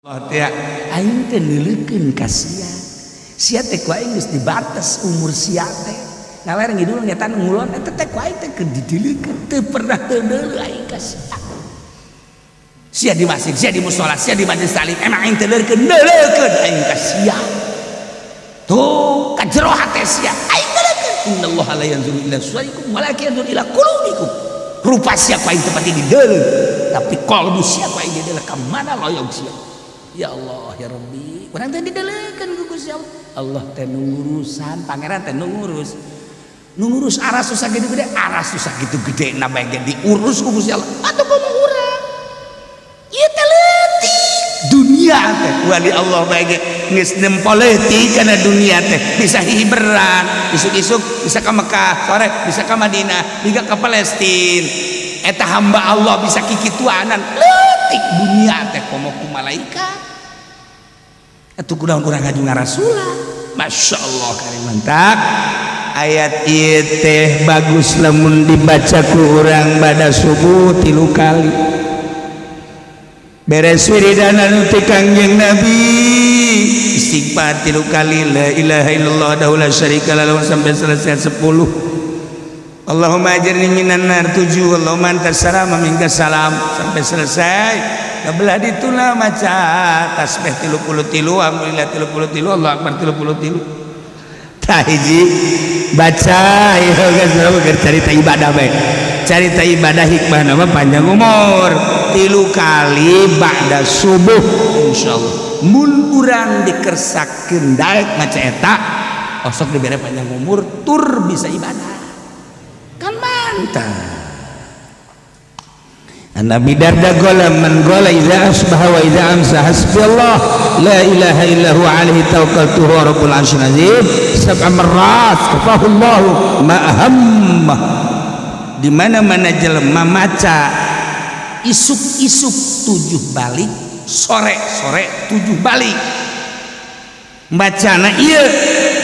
Allah teh aing teh neuleukeun ka sia. Sia teh ku aing geus dibates umur sia teh. Ngaler ngidul ngetan ngulon eta teh ku aing teh keur didileukeun teu pernah teu neuleuh aing ka sia. Sia di masjid, sia di musola, sia di majelis taklim, emang aing teu neuleukeun, neuleukeun aing ka sia. Tuh ka jero hate sia, aing neuleukeun. Innallaha la yanzuru ila suwarikum walakin yanzuru ila qulubikum. Rupa sia ku aing teu pati dideuleu, tapi kalbu sia ku aing dideuleu ka mana loyog sia. Ya Allah ya Rabbi, urang teh dideleukeun ku Gusti Allah. Allah teh nu ngurusan, pangeran teh nu ngurus. Nu ngurus aras susah gitu gede, aras susah gitu gede na bae ge diurus ku Gusti Allah. Atuh kumaha urang? Ieu teh leutik dunia teh wali Allah bae ge geus nempo leutik kana dunia teh bisa hiberan, isuk-isuk bisa ka Mekah, sore bisa ka Madinah, bisa ka Palestina. Eta hamba Allah bisa kikituanan leutik dunia teh komo ku malaikat. Atuh kunaon urang ngaju ngarasulah. Masya Allah karim mantap. Ayat ieu teh bagus lamun dibaca ku urang pada subuh 3 kali. Beres wiridan anu ti Kangjeng Nabi istighfar 3 kali la ilaha illallah wahdahu la syarika lahu sampai selesai 10. Allahumma ajirni minan nar 7, Allahumma antas salam wa minkas salam sampai selesai. Kebelah dituna maca tasbih 33, alhamdulillah 33, Allah akbar 33. Tah hiji baca ieu geus keur carita ibadah bae. Carita ibadah hikmah nama panjang umur 3 kali ba'da subuh insyaallah. Mun urang dikersakeun daek maca eta osok dibere panjang umur tur bisa ibadah. Kan mantap. Nabi Darda qala man qala idza asbaha wa idza amsa hasbiyallah la ilaha illa huwa alaihi tawakkaltu huwa rabbul arsyil azim sab'a marrat kafahullahu ma ahammah. Di mana-mana jelema maca isuk-isuk 7 balik, sore-sore 7 balik. Bacana ieu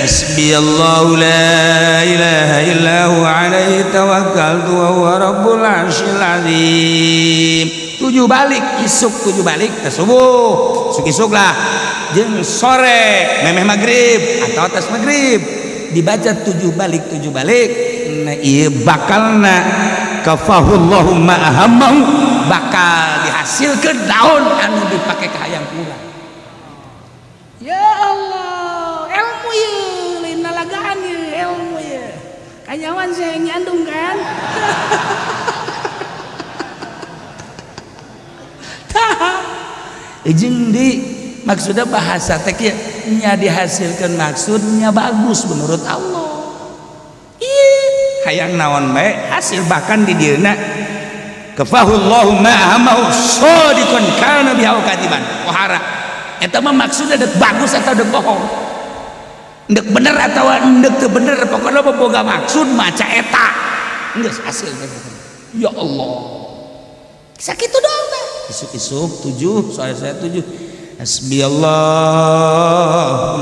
hasbiyallahu la ilaha illa huwa alaihi tawakkaltu wa huwa rabbul arsyil azim. 7 balik isuk 7 balik teh subuh isuk-isuk lah jeung sore memeh magrib atau atas magrib dibaca 7 balik 7 balik. Nah ieu bakalna kafahullahu ma ahammahu bakal dihasilkeun daun anu dipake ka hayang urang. Ya Allah, ilmu ieu lain lalagaan ieu ilmu ieu. Kanyawan saya nyandung kan. Tah. Jeung di maksudnya bahasa teh kieu nya dihasilkeun maksudnya bagus menurut Allah. Ih, hayang naon bae hasil bahkan di dieuna kafahullahu ma ahammahu shadiqan kana biha katiban. Wahara. Eta mah maksudnya dek bagus atau dek bohong, dek bener atau dek teu bener, pokoknya mah boga maksud maca eta geus hasil teh. Ya Allah, sakitu doang teh isuk-isuk 7, sore-sore 7. Hasbiyallah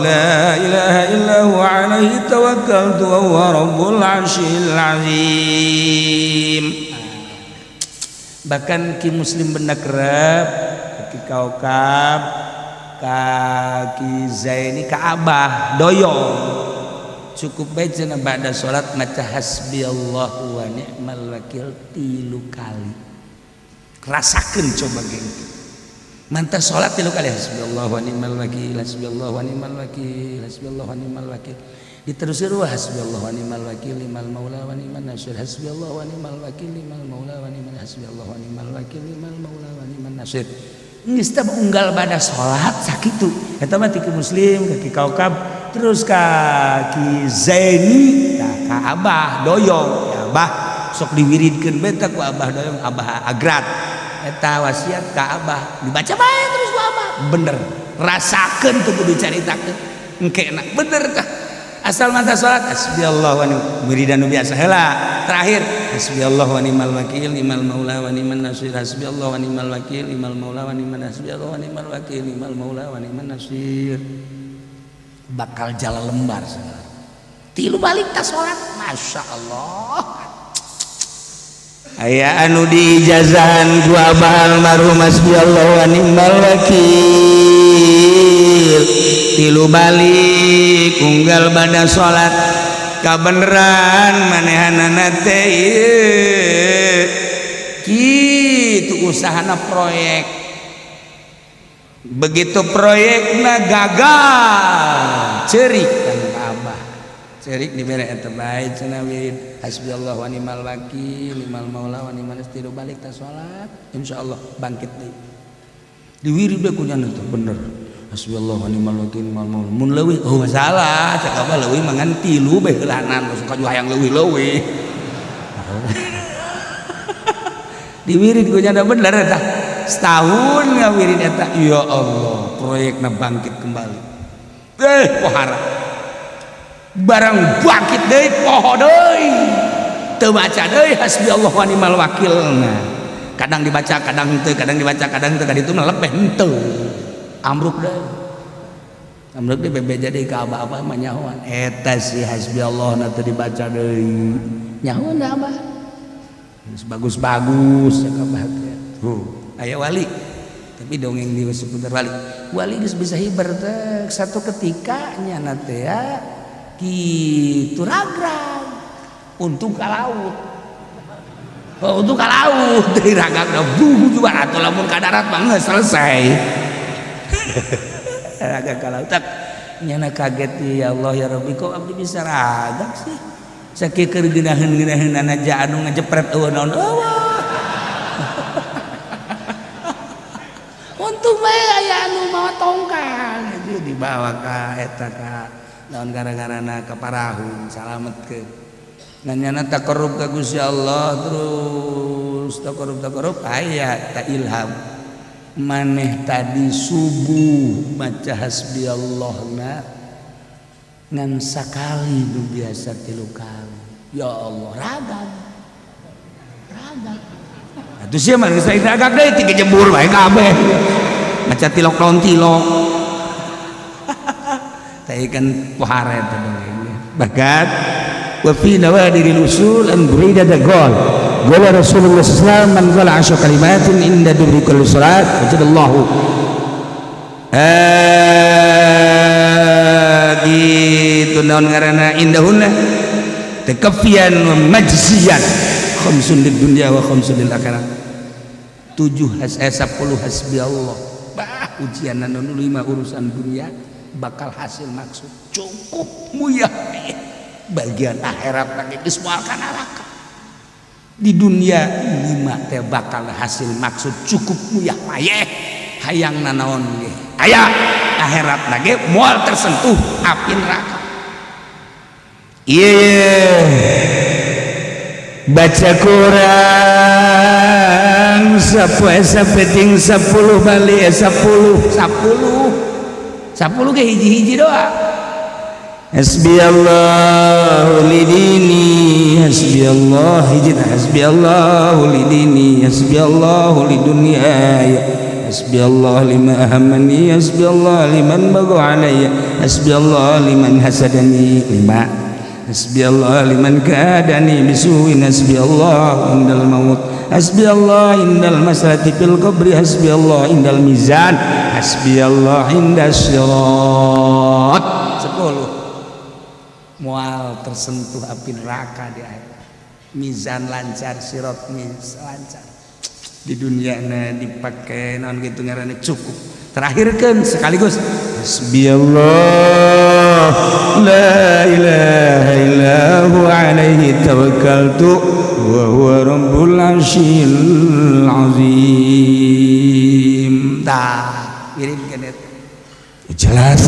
la ilaha illa huwa alaihi tawakkaltu wa huwa rabbul arsyil azim. Bahkan ki muslim benda kerep ki kaukab kaki Zaini ka Abah doyong cukup bae cenah ba'da salat maca hasbiyallahu wa ni'mal wakil 3 kali. Rasakeun coba geng mantap salat 3 kali hasbiyallahu wa ni'mal wakil hasbiyallahu wa ni'mal wakil hasbiyallahu wa ni'mal wakil diteruskeun wa hasbiyallahu wa ni'mal wakil limal maula wa ni'man nasir hasbiyallahu wa ni'mal wakil limal maula wa ni'man hasbiyallahu wa ni'mal wakil limal maula wa ni'man nasir. Geus teh unggal pada salat sakitu eta mah ti muslim ka ki kaukab terus ka ki Zaini tah ka Abah doyong. Ya Abah sok diwiridkeun bae teh ku Abah doyong Abah agrat eta wasiat ka Abah dibaca bae terus ku Abah bener rasakeun teu kudu caritakeun engke enak bener tah asal mata salat hasbiyallahu wa ni'mal wiridan biasa heula terakhir hasbiyallahu wa ni'mal wakil ni'mal maula wa ni'man nasir hasbiyallahu wa ni'mal wakil ni'mal maula wa ni'man hasbiyallahu wa ni'mal wakil ni'mal maula wa ni'man nasir bakal jalan lembar 3 balik ta salat. Masya Allah. Aya anu diijazahan ku Abah almarhum hasbiyallahu wa ni'mal wakil. tilu balik unggal bada salat kabeneran manehanana teh ieu kitu usahana proyek. Begitu proyekna gagal, cerik kan ka Abah, cerik dibere eta bae cenah wirid hasbiyallah wa ni'mal wakil, ni'mal maula wa ni'man nasir, tilu balik ta salat, insyaallah bangkit deui. Diwirid we ku nyana teh bener, hasbiyallah wa ni'mal wakil, ni'mal maula. Mun leuwih, oh masalah cek Abah, leuwih mah ngan tilu bae heulanan, suka juga hayang leuwih-leuwih. Diwirid ku nyana bener eta, setahun ngawirid eta, ya Allah, proyekna bangkit kembali. Pohara barang bangkit deui, poho deui, teu maca deui hasbiyallah wa ni'mal wakil. Nah, kadang dibaca kadang henteu, kadang dibaca kadang henteu, kadang itu mah lebeh henteu, ambruk deui, ambruk deui, bebeja deui ka abah, abah mah nyahoan eta si hasbiyallah na teu dibaca deui, nyahoan da abah geus bagus-bagus cek abah teh. Tuh aya wali, tapi dongeng di seputar wali, wali geus bisa hiber teh. Satu ketika nyana teh ya kitu ragrag untung ka laut. Oh, untung ka laut deui ragrag buh juga atuh, lamun ka darat mah geus selesai. Ragrag ka laut tak nyana kaget, ya Allah ya Rabbi, kok abdi bisa ragrag sih, sakieu keur geunaheun-geunaheunana ja anu ngejepret eueuh naon eueuh. Untung bae aya anu mawa tongkang itu dibawa ka eta ka naon gara-garana ka parahu salametkeun. Ngan nyana taqarrub ka Gusti Allah terus taqarrub taqarrub aya ta ilham maneh tadi subuh maca hasbiyallahna ngan sakali nu biasa tilu kali. Ya Allah, ragam ragam atuh sia mah geus ragam deui tiga jembur bae kabeh maca tilok naon tilok. Teh kan pohara eta dongeng. Bahkan wa fi nawadiril usul an burida gol qala Rasulullah sallallahu alaihi wasallam man qala asyra kalimatin inda dubri kulli salat wajadallahu gitu naon ngaranna indahunna takafian wa majziyan khamsun lid dunya wa khamsun lil akhirah. 7 10 hasbiyallah. Bah ujian anu 5 urusan dunia bakal hasil maksud cukup muyah bagian akhirat lagi geus moal ka neraka. Di dunia 5 teh bakal hasil maksud cukup muyah mayeh hayang nanaon ge aya akhirat lagi moal tersentuh api neraka. Iya baca Quran sapoe sapeting 10 bali 10 10 10 ge hiji-hiji doa. Hasbiyallahu lidini hasbiyallah hiji hasbiyallahu lidini hasbiyallahu lidunyaya hasbiyallah lima ahammani hasbiyallah liman bagha alayya hasbiyallah liman hasadani lima hasbiyallah liman kadani bisuin hasbiyallah indal maut hasbiyallah indal masalati fil qabri hasbiyallah indal mizan hasbiyallah indas sirat. 10 mual tersentuh api neraka di akhirat, mizan lancar, sirat mis lancar. Di dunia na dipakai naon gitu ngaranna cukup. Terakhirkan sekaligus hasbiyallah la ilaha illa huwa alaihi tawakkaltu wa huwa rabbul arsyil azim. Tah kirimkeun eta jelas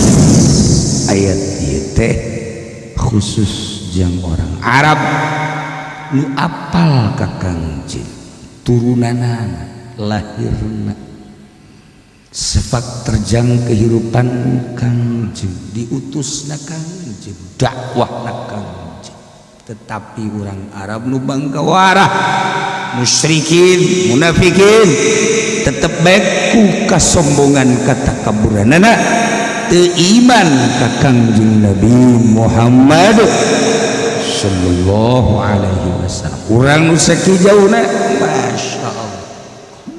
ayat ieu teh khusus jang orang Arab nu apal ka Kangjeng, turunanana lahirna sepak terjang kehidupan Kangjeng, diutusna Kangjeng, dakwahna Kangjeng, tetapi orang Arab nu bangkawarah musyrikin munafikin tetep bae ku kasombongan katakaburanana teu iman ka Kangjeng Nabi Muhammad sallallahu alaihi wasallam. Urang nu sakieu jauhna, Masya Allah,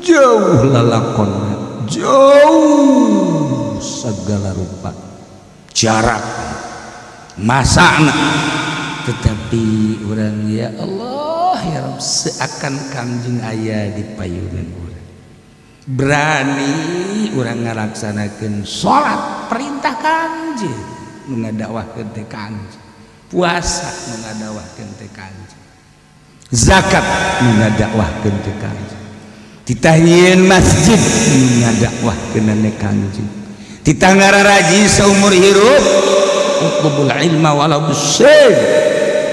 jauh lalakonna, jauh segala rupa. Jarak masana tetapi urang ya Allah ya Rabb seakan Kangjeng aya di payunan urang. Berani urang ngalaksanakeun salat perintah Kangjeng, nu ngadakwahkeun teh Kangjeng, puasa nu ngadakwahkeun teh Kangjeng, zakat nu ngadakwahkeun teh Kangjeng, titah nyieun masjid nu ngadakwahkeun Kangjeng, titah ngararaji saumur hirup utlubul ilma walau bisin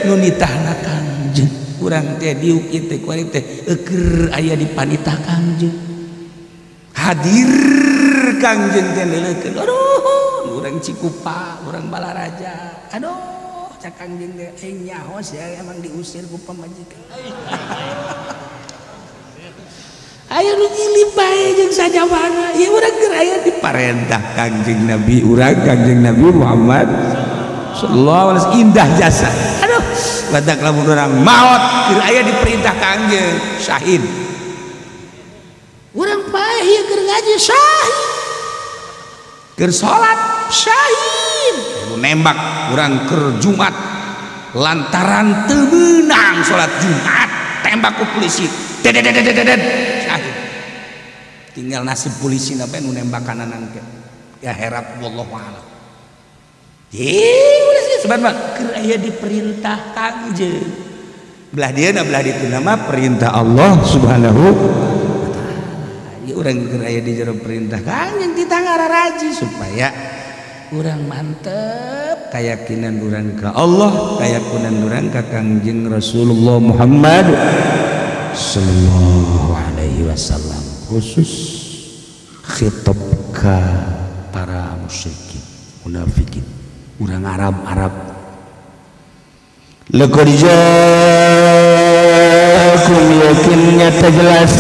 nu nitahna Kangjeng. Urang teh diuk ieu teh kuari teh eueur aya di panitah Kangjeng, hadir Kangjeng teh neuleukeun. Aduh urang Cikupa, urang Balaraja, aduh cak Kangjeng teh aing nyaho sia emang diusir ku pamajikan. Aya nu nyilip bae jeung sajabana ieu urang keur aya diparentah Kangjeng Nabi urang, Kangjeng Nabi Muhammad sallallahu alaihi wasallam. Indah jasa. Aduh badak lamun urang maot keur aya diperintah Kangjeng syahid. Urang paeh ieu keur ngaji syahid, keur salat syahid, nembak urang keur Jumat lantaran teu meunang salat Jumat tembak ku polisi dedet syahid. Tinggal nasib polisi napa nu nembak kanan ke ya herap wallahu a'lam. Udah sih sebenarnya keur aya diperintah Kangjeng belah dia na belah ditu nama perintah Allah Subhanahu wa taala. Ieu urang keur aya di jero perintah Kangjeng titah ngararaji supaya urang mantep keyakinan urang ka Allah, keyakinan urang ka Kangjeng Rasulullah Muhammad sallallahu alaihi wasallam. Khusus khitab ka para musyrikin munafikin urang Arab-Arab. Laqad ja'akum yakin nyata jelas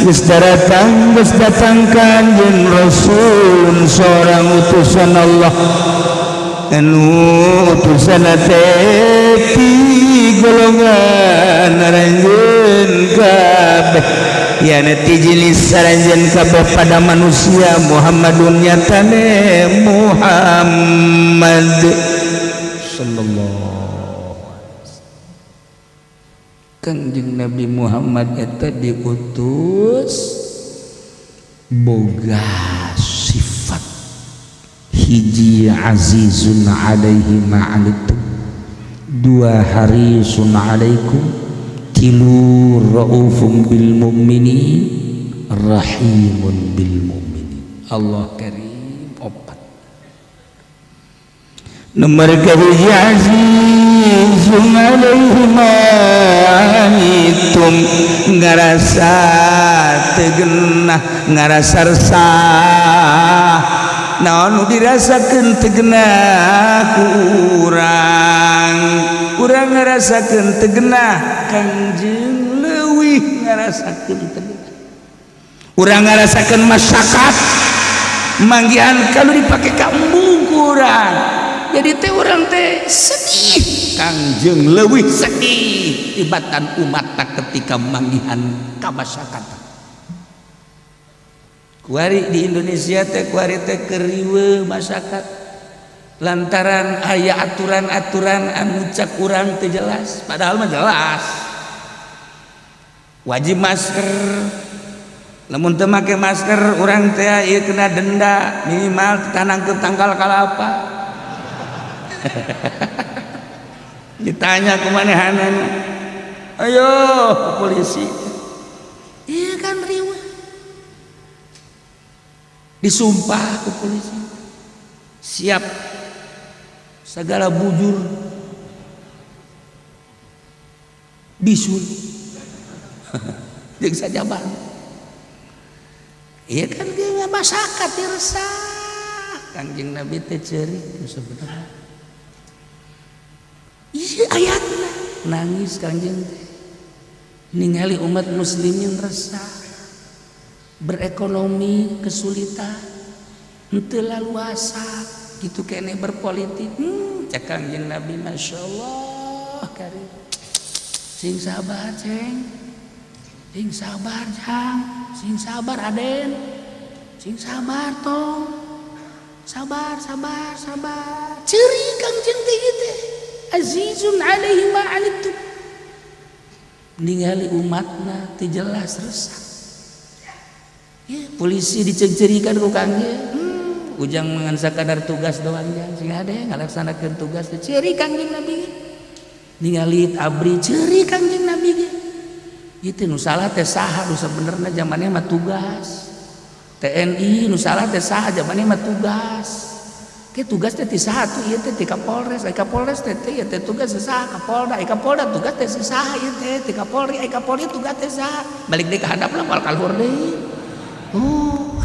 geus datang, geus datang Kanjeng Rasul seorang utusan Allah anu utusan teh ti golongan aranjeun kabeh yana ti jenis aranjeun kabeh pada manusia Muhammadun nyatane Muhammad sallallahu alaihi wasallam. Kangjeng Nabi Muhammad eta diutus boga sifat hiji azizun alaihi ma'anittum, dua harisun alaikum, tilu raufum bil mu'minin, rahimun bil mu'minin. Allah karim opat. Nomor kahiji azizun alaihi ma'anittum ngarasa tegenah ngarasa resah naon nu dirasakeun tegenah ku urang, urang ngarasakeun tegenah Kangjeng leuwih ngarasakeun tegenah. Urang ngarasakeun masyarakat manggihan kalau dipake kambung ku urang jadi teh urang teh sedih, Kangjeng leuwih sedih tibatan umat ketika manggihan ka masyarakat. Kuari di Indonesia teh kuari teh keriwe masyarakat lantaran aya aturan-aturan anu cak urang teh jelas, padahal mah jelas wajib masker. Lamun teu make masker urang teh ieu kena denda minimal tanang ke tangkal kalapa. Ditanya kumanehanana, ayo polisi iya kan riweuh disumpah ke polisi siap segala bujur bisul jeung sajaban. Iya kan ge masyarakat resah. Kangjeng Nabi teh ceurik sebenarnya. Iya ayatna nangis Kangjeng teh ningali umat muslimin resah, berekonomi kesulitan, henteu laluasa gitu kene berpolitik. Cek Kangjeng Nabi masyaallah karim. Sing sabar ceng, sing sabar jang, sing sabar aden, sing sabar tong. Sabar, sabar, sabar. Ceurik Kangjeng teh ieu teh. Azizun alaihi ma anittum. Ningali umatna teu jelas, resah. Ya, polisi diceungceurikan ku Kangjeng. Ujang ngan sakadar tugas doang, jang sing hade ngalaksanakeun tugas teh. Ceurik Kangjeng Nabi. Ningali ABRI, ceurik Kangjeng Nabi ge. Itu nu salah teh saha? Nu sabenerna zamannya mah tugas TNI, nu salah teh saha? Zamannya mah tugas. Ke tugas teh ti saha tuh ieu teh? Ti Kapolres. Ai Kapolres teh teh ieu teh tugas saha? Kapolda. Ai Kapolda tugas teh saha ieu teh? Ti Kapolri. Ai Kapolri tugas teh saha? Balik deui ka handap lah, moal kaluhur deui. Oh,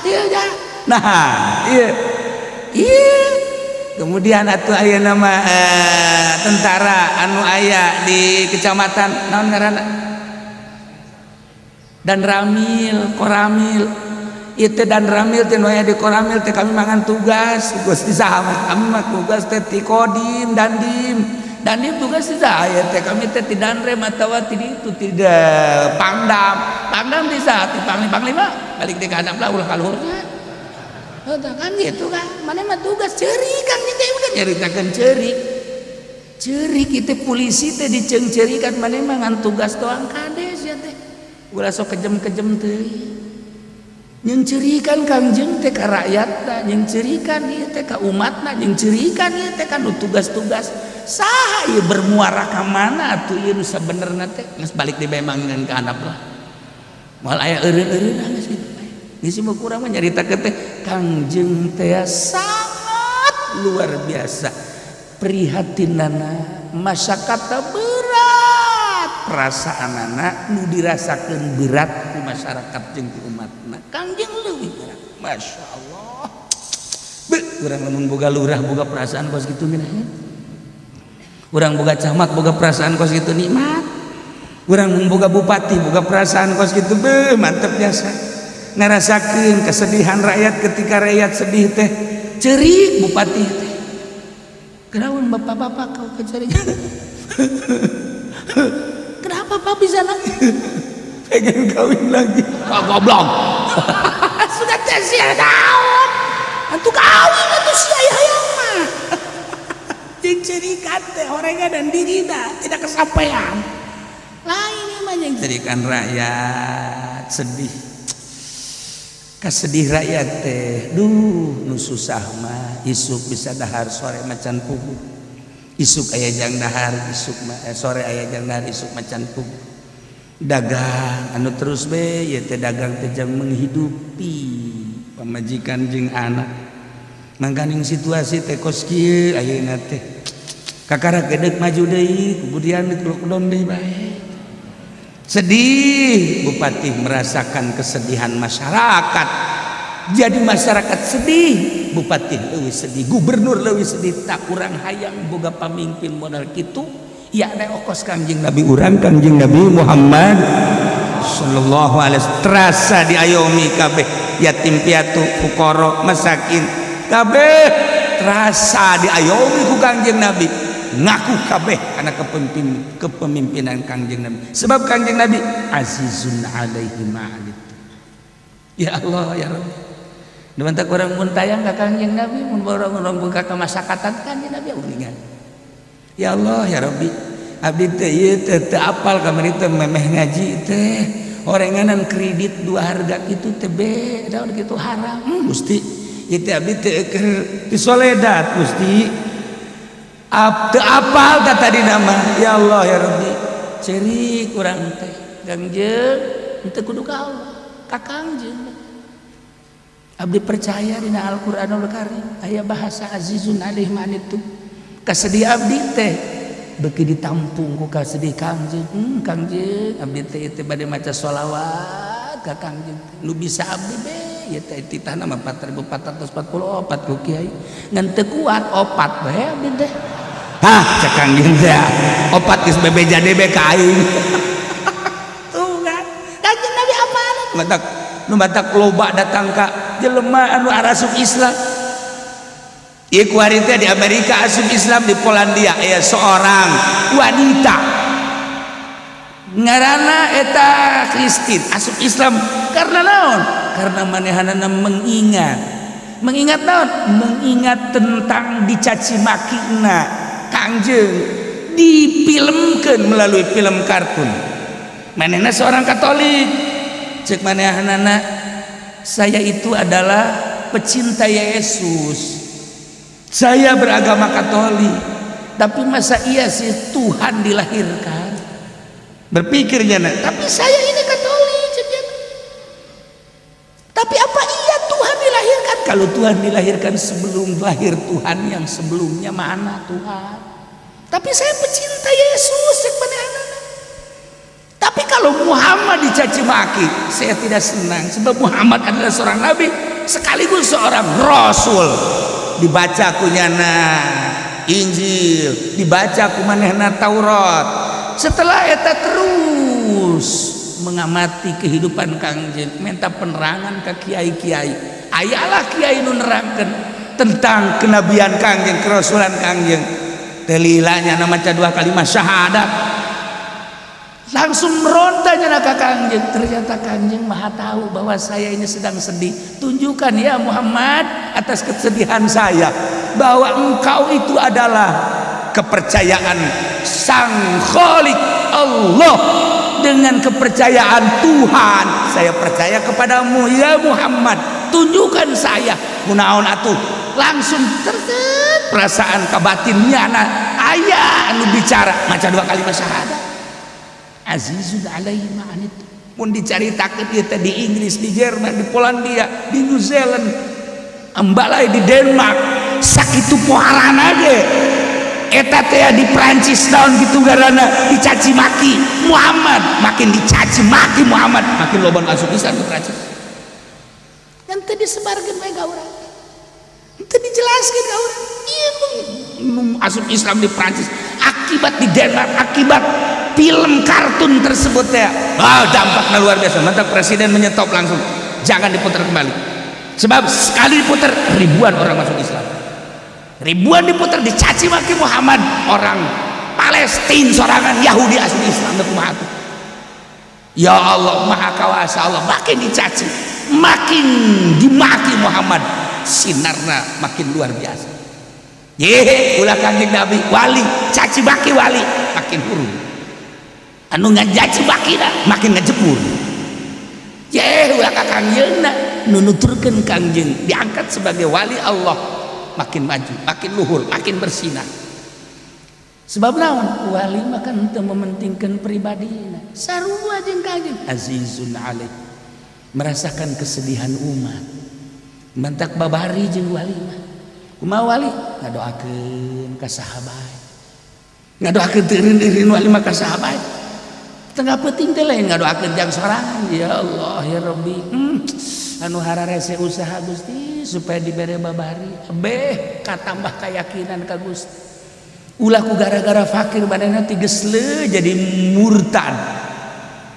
iya ya. Nah, iya iya. Kemudian atuh aya nama tentara anu aya di kecamatan, naon ngaranna, Danramil, Koramil itu. Danramil teh nu aya di Koramil teh, kami mangan tugas. Tugas di saha? Kami mah tugas teh ti Kodim, Dandim. Dandim tugas di saha ya teh? Kami teh ti Danrem atawa ti itu, tidak Pangdam. Pangdam di saha? Ti Panglima. Panglima balik di handap lah, ulah kaluhurnya. Oh, kan gitu kan. Mana mah tugas, ceurik kan kita udah nyaritakeun ceurik. Ceurik itu polisi teh diceungceurikan, mana mah ngan tugas doang. Kades ya teh. Ulah sok kejem-kejem teh. Nyengceurikan Kangjeng teh ka rakyatna, nyengceurikan ieu teh ka umatna, nyengceurikan ieu teh kan tugas-tugas. Saha ieu, bermuara ka mana atuh ieu nu sabenerna teh? Geus balik di memang ka handap lah. Moal aya eureun-eureun geus kitu bae. Geus mah kurang mah nyaritakeun teh Kangjeng teh sangat luar biasa prihatinana. Masyarakat berat perasaanana, nu dirasakeun berat ku masyarakat jeung ku umatna, Kangjeng leuwih berat. Masya Allah. Be, urang lamun boga lurah boga perasaan kos kitu ngeunah. Urang boga camat boga perasaan kos kitu, nikmat. Urang mun boga bupati boga perasaan kos kitu, be, mantep jasa. Ngarasakeun kesedihan rakyat, ketika rakyat sedih teh ceurik bupati teh. Kenapa bapak-bapak kau kecerikan? Kenapa Pak bisa nangis? Pengen kawin lagi. Oh, goblok. Sudah tes ya tahun. Antu kawin atuh sia hayang mah. Jeung ceurikan teh horengan dan dirina tidak kesampaian. Lain ieu mah jeung Ceurikan rakyat sedih. Kasedih rakyat teh, duh, nu susah mah isuk bisa dahar, sore macan puguh. Isuk aya jang dahar, isuk mah sore aya jang dahar, isuk macan puguh. Dagang anu terus be ieu teh, dagang teh jang menghidupi pamajikan jeung anak. Mangkaning situasi teh kos kieu ayeuna teh, kakara gedek maju deui, kemudian di lockdown deui bae. Sedih bupati merasakan kesedihan masyarakat. Jadi masyarakat sedih, bupati leuwih sedih, gubernur leuwih sedih. Tak kurang hayang boga pamimpin modal kitu ya, ada okos Kangjeng Nabi urang, Kangjeng Nabi Muhammad sallallahu alaihi wasallam. Terasa diayomi kabeh, yatim piatu, fukara, masakin, kabeh terasa diayomi ku Kangjeng Nabi. Ngaku kabeh karena kepemimpinan Kangjeng Nabi, sebab Kangjeng Nabi azizun alaihi ma anittum. Ya Allah, ya Rabbi. Dimantak orang mun tayang ka Kangjeng Nabi, mun orang buka kemasyarakatan Kangjeng Nabi uningan. Ya Allah, ya Rabbi, abdi teh ieu teh teu apal, kamari teh memeh ngaji teh orenganan kredit dua harga kitu teh be daun kitu haram. Gusti, ieu teh abdi teh keur di soledat, Gusti. Teu apal tah tadi nama. Ya Allah, ya Rabbi, ceurik urang teh. Kangjeng teu kudu ka Allah, ka Kangjeng. Abdi percaya dina Al-Qur'anul Karim aya bahasa azizun alaihi ma anittum. Kasedih abdi teh beuki ditampung ku kasedih Kangjeng. Kangjeng, abdi teh teh bade maca sholawat ka Kangjeng nu bisa abdi be ieu teh, titahna mah 4444 ku kiai, ngan teu kuat opat bae abdi teh. Hah, cek Kangjeng teh, opat geus bebeja deui be ka aing. Tuh kan Kangjeng Nabi apaan matak nu matak loba datang ka jelema anu arasup Islam. Ieu kuari teh di Amerika asup Islam, di Polandia aya seorang wanita ngaranna eta Kristin asup Islam karena naon? Karena manehanana mengingat Mengingat naon? Mengingat tentang dicaci makina Kangjeng, difilmkan melalui film kartun. Manehna seorang Katolik. Cek manehna, "Saya itu adalah pecinta Yesus, saya beragama Katolik, tapi masa iya sih Tuhan dilahirkan?" Berpikirnya, nah, "Tapi saya ini Katolik," cek dia. "Tapi apa iya Tuhan dilahirkan? Kalau Tuhan dilahirkan sebelum lahir Tuhan yang sebelumnya, mana Tuhan? Tapi saya pecinta Yesus," cek manehna. "Tapi kalau Muhammad dicaci maki, saya tidak senang, sebab Muhammad adalah seorang nabi sekaligus seorang rasul." Dibaca ku nyana Injil, dibaca ku manehna Taurat. Setelah eta terus mengamati kehidupan Kangjeng, minta penerangan ke kiai-kiai. Ayalah kiai nu nerangkeun tentang kenabian Kangjeng, kerasulan Kangjeng. Teu lila nyana maca dua kalimat syahadat, langsung meronta nyana ka Kangjeng. "Ternyata Kangjeng Maha tahu bahwa saya ini sedang sedih. Tunjukkan ya Muhammad atas kesedihan saya bahwa engkau itu adalah kepercayaan Sang Khalik Allah. Dengan kepercayaan Tuhan, saya percaya kepadamu ya Muhammad. Tunjukkan saya." Kunaon atuh, langsung terset perasaan kabatinnya na aya anu bicara, maca dua kalimat syahadat. Azizun alaihi ma anittum. Mun dicaritakeun ieu teh di Inggris, di Jerman, di Polandia, di New Zealand, ambalai di Denmark, sakitu poharana ge eta teh. Di Prancis tahun gitu, garana dicaci maki Muhammad, makin dicaci maki Muhammad makin loba nu asup Islam di Prancis. Yang teu disebarkeun bae ka urang, teu dijelaskeun ka urang. Ieu nu asup Islam di Prancis akibat, di Denmark akibat film kartun tersebut ya. Ah, dampaknya luar biasa. Mantap, presiden menyetop langsung, jangan diputar kembali, sebab sekali diputar ribuan orang masuk Islam. Ribuan diputar, dicaci maki Muhammad, orang Palestina sorangan, Yahudi asli Islam. Kumaha tuh? Ya Allah, Maha Kawasa Allah. Makin dicaci, makin dimaki Muhammad, sinarna makin luar biasa. Ye, ulah Kanjeng Nabi, wali, caci maki wali makin hurung, anu ngacaci maki makin ngejepur. Ye, ulah ka Kangjengna, nu nuturkeun Kangjeng diangkat sebagai wali Allah, makin maju, makin luhur, makin bersinar. Sebab naon? Wali mah kan teu mementingkan pribadina. Sarua jeung Kangjeng, azizun alaih, merasakan kesedihan umat. Mantak babari jeung wali mah. Kumaha wali? Ngadoakeun ka saha bae. Ngadoakeun teu eureun-eureun wali mah ka saha bae. Tengah peuting teh lain ngadoakeun jang sorangan. Ya Allah, ya Rabbi. Anu hararese usaha Gusti supaya dibere babari. Beh katambah keyakinan ka Gusti. Ulah ku gara-gara fakir badanna tiges jadi murtad.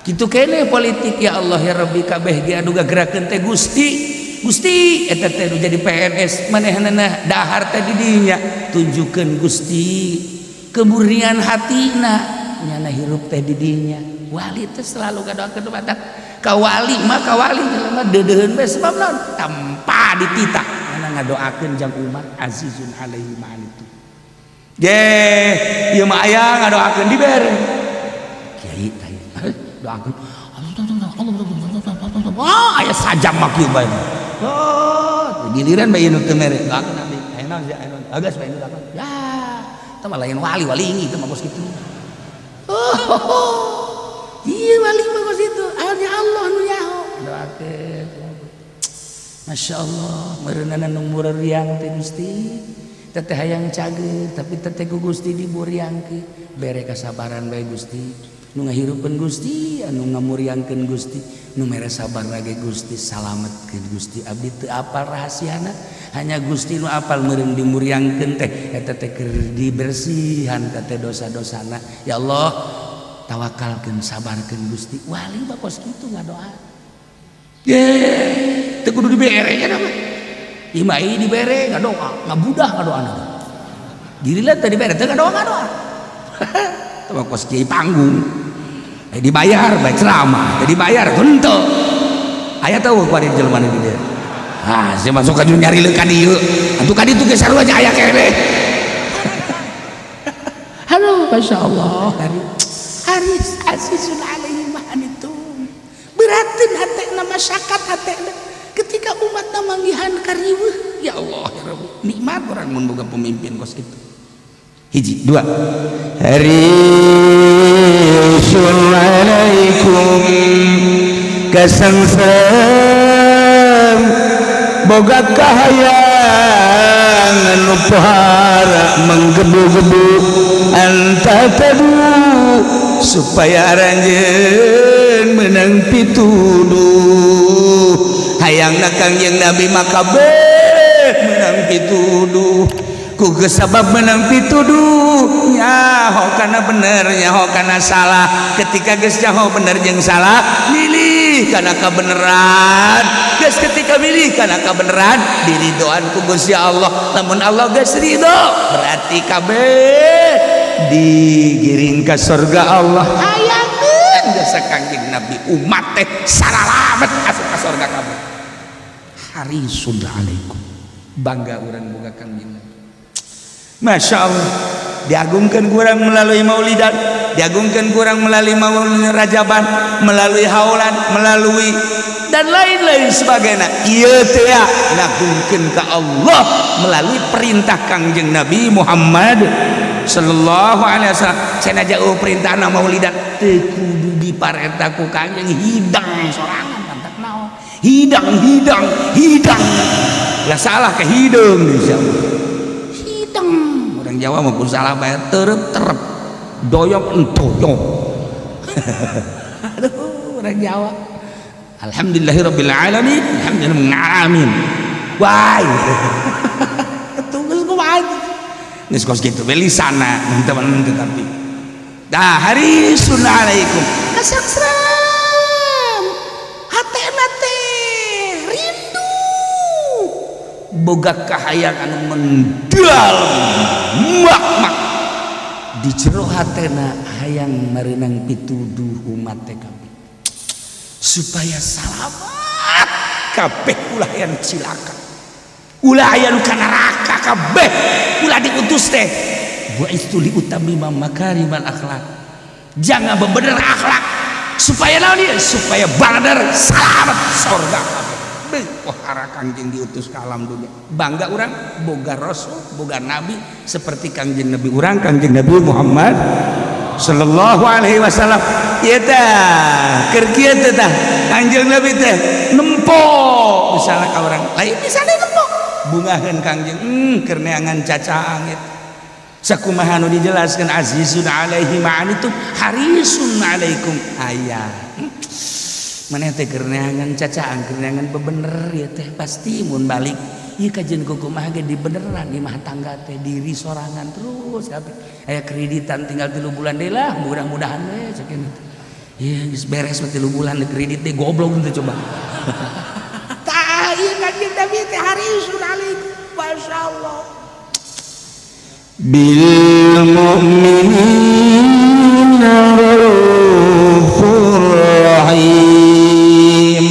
Kitu kene politik. Ya Allah, ya Rabbi, kabeh ge anu gagerakeun teh Gusti. Gusti eta teh nu jadi PNS manehna dahar teh di dinya. Tunjukkeun Gusti kemurnian hatina, nyana hirup teh di dinya. Wali teh selalu ngadoakeun. Batak ka wali mah, ka wali jelema deudeuheun bae, sebab naon? Tanpa dititah nyana ngadoakeun jang umat. Azizun alaihi ma anittum. Ye, ieu mah aya ngadoakeun dibere kiai tah, doakeun. Wah, aya sajam mah kieu bae. Oh, giliran bae nu teu mere, doakeun abdi. Aya naon sia? Aya naon? Agas bae doakeun. Ya, teu mah lain wali, wali ini teu mah kos kitu. Oh, iya, wali mah kos itu. Hanya Allah nu nyaho. Doakeun. Masya Allah, meureunana nu mureriang teh Gusti. Teteh hayang cager, tapi teteh ku Gusti diburiangkeun. Bere kasabaran bae Gusti. Nu ngahirupeun Gusti, anu ngamuriangkeun Gusti, nu mere sabar lagi Gusti, salametkeun Gusti. Abdi teu apal rahasiana, hanya Gusti nu apal. Meureun dimuriangkeun teh eta teh keur dibersihan teh dosa-dosana. Ya Allah, tawakalkeun, sabarkeun Gusti. Wali mah kos kitu ngadoa. Ye, teu kudu dibere nya mah. Ieu mah dibere ngadoa, ngabudah ngadoana. Giliran teu dibere teu ngadoa ngadoa. Teu mah kos kiai panggung. Dibayar baik ceramah, teu dibayar henteu. Aya teu kuari jelema di dieu? Ah, saya masuk ka nyari ka dieu. Atuh ka ditu ge sarua aya keneh. Halo, Masya Allah. Haris azizun alaihi ma anittum. Beratin hatena masyarakat, hatena ketika umat manggihan kariweuh. Ya Allah, ya Rabbi. Nikmat orang mun boga pemimpin kos kitu. Hiji, dua. Harisun alaikum, kasangsem boga kahayang anu pohara menggebu-gebu, an tahtadu, supaya aranjeun menang pituduh. Hayangna Kangjeng Nabi maka menang pituduh. Ku sabab menang pituduh, nyaho kana bener, nyaho kana salah. Ketika geus nyaho bener jeung salah, milih kana kebenaran. Geus ketika milih kana kebenaran, diridoan ku Gusti Allah. Lamun Allah geus ridho, berarti kabeh digiring ke surga Allah. Hayangeun jasa Kangjeng Nabi umat teh saralamet asup ka surga kabeh. Harisun alaikum, bangga urang boga Kangjeng Nabi. Masya Allah, diagungkan kurang melalui maulidan, diagungkan kurang melalui maulid rajaban, melalui haulan, melalui dan lain-lain sebagainya. Iya teh ngagungkeun ka Allah melalui perintah Kangjeng Nabi Muhammad sallallahu alaihi wasallam. Cenah jauh perintah maulidan teu kudu diparentah ku Kangjeng, hidang sorangan mantak naon. Hidang, hidang, hidang lah, salah ke hidung di Hidang orang Jawa maupun salah bayar terep terep, doyok entoyok. Aduh, orang Jawa. Alhamdulillahirabbil alamin, alhamdulillah alamin. Wah, tunggu kumaha geus kos kitu we lisana teman, tetapi dah harisun alaikum, Kasangsram hatena teh rindu, boga kahayang anu mendalam mak mak di jero hatena, hayang mareunang pituduh umat teh kabeh supaya salamat kabeh, ulah yang cilaka, ulah aya nu ka neraka kabeh. Ulah diutus teh bu'istu li utammima makarimal akhlak, jangan bebener akhlak supaya naon ieu, supaya baladar salamat sorga kabeh. Pohara Kangjeng diutus ke alam dunia. Bangga orang boga rasul, boga nabi seperti Kangjeng Nabi urang, Kangjeng Nabi Muhammad sallallahu alaihi wasallam. Ieu teh keur kieu teh, tah Kangjeng Nabi teh nempo misalnya ka orang lain, misalnya nempo bungaheun Kangjeng, keur neangan cacaang eta. Sakumaha nu dijelaskan, azizun alaihi ma anittum harisun alaikum. Aya maneh teh keur neangan cacaang, keur neangan bebener ya teh. Pasti mun balik ieu kajian kumaha ge dibeneran imah tangga teh, diri sorangan terus kabeh. Aya kreditan tinggal 3 bulan deui lah, mudah-mudahan we cek teh. Ieu geus beres mah 3 bulan kredit teh, goblok teh coba. Tah, ieu Kanjeng Nabi teh harisun alaikum, masyaallah. Bil mu'minina raufur rahim,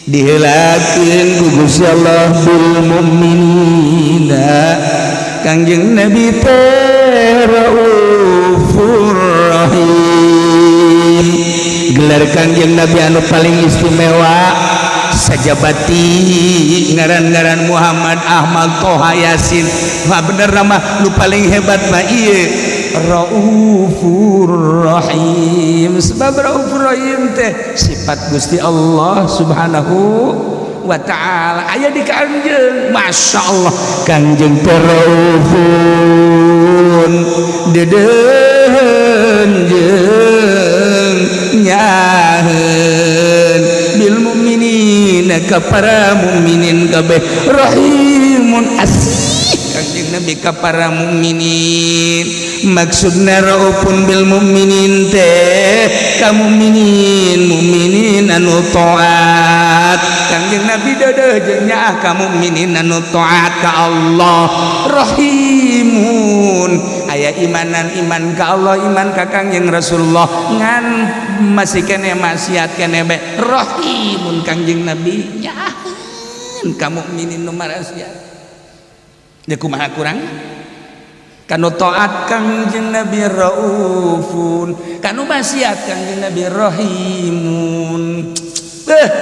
diheulakeun ku Gusti Allah. Bil mu'minina, Kangjeng Nabi teh raufur rahim. Gelar Kangjeng Nabi anu paling istimewa sajabati ngaran-ngaran Muhammad, Ahmad, Toha, Yasin. Wah, bener nama lu paling hebat mah ieu Raufur Rahim, sebab Raufur Rahim teh sifat Gusti Allah Subhanahu wa Ta'ala aya di Kangjeng. Masya Allah, Kangjeng teh raufun, dedeun jeung nyaheun, bil mu'minina, ka para mukminin kabeh, rahimun, asih Kangjeng Nabi ka para mukminin. Maksudna raufun bil mukminin teh ka mukminin mukminin anu taat. Kangjeng Nabi deudeuh jeung nyaah ka mukminin anu taat ka Allah. Rahimun, aya imanan, iman ka Allah, iman ka Kangjeng Rasulullah, ngan masih kene maksiat kene bae. Rahimun, Kangjeng Nabi nyaah. Ngan ka mukminin nu maksiat ya kumaha kurang? Kanu taat Kangjeng Nabi raufun, kanu maksiat Kangjeng Nabi rahimun.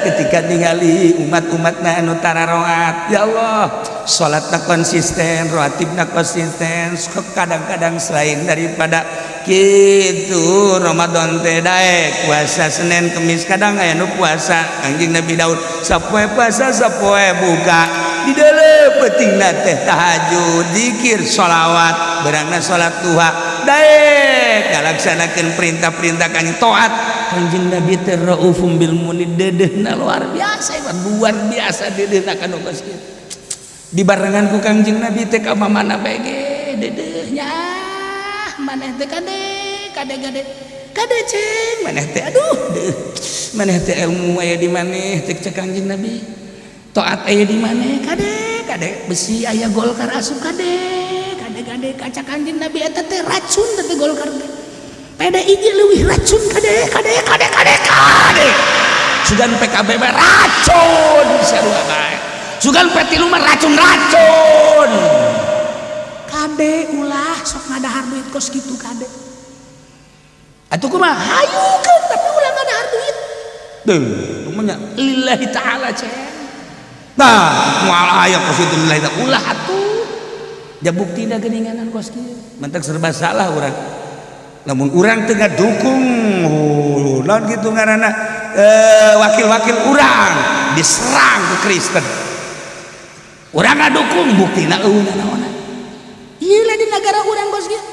Ketika ningali umat-umatna anu tararoat, ya Allah, salatna konsisten, rawatibna konsisten, kadang-kadang selain daripada gitu Ramadan teh daek puasa Senin Kemis, kadang aya nu puasa Kangjeng Nabi Daud sapoe puasa sapoe buka, di dalam peutingna teh tahajud, zikir, sholawat, berangna salat duha, daek ngalaksanakeun perintah-perintah Kanjeng, taat Kanjeng Nabi teh raufum bil mu'minin, dedehna luar biasa, luar biasa dedehna kanu geus kitu. Dibarengan ku Kangjeng Nabi teh ka mana bae ge dedehnya maneh teh kade kade kade kade ceng maneh teh, aduh deuh maneh teh, ilmu aya di maneh teh, cek Kangjeng Nabi, taat aya di maneh, kade kade besi aya Golkar asup, kade kade kade kaca Kangjeng Nabi, eta teh racun teh Golkar teh, PDI ge leuwih racun, kade kade kade kade kade, sugan PKB mah racun sarua bae, sugan P3 mah racun-racun. Kade ulah sok ngadahar duit kos kitu, kade. Atuh kumaha? Hayukeun, tapi ulah ngadahar duit. Deuh, nya lillahi ta'ala ceng. Nah, moal aya kos kitu lillahi ta'ala. Ulah atuh. Ja buktina geuninganan kos kieu. Mentak serba salah urang. Lamun urang teu ngadukung, oh, naon kitu ngaranna, wakil-wakil urang diserang ke Kristen. Urang ngadukung, buktina eueuh naonan. Ieu lah di negara urang kos kieu.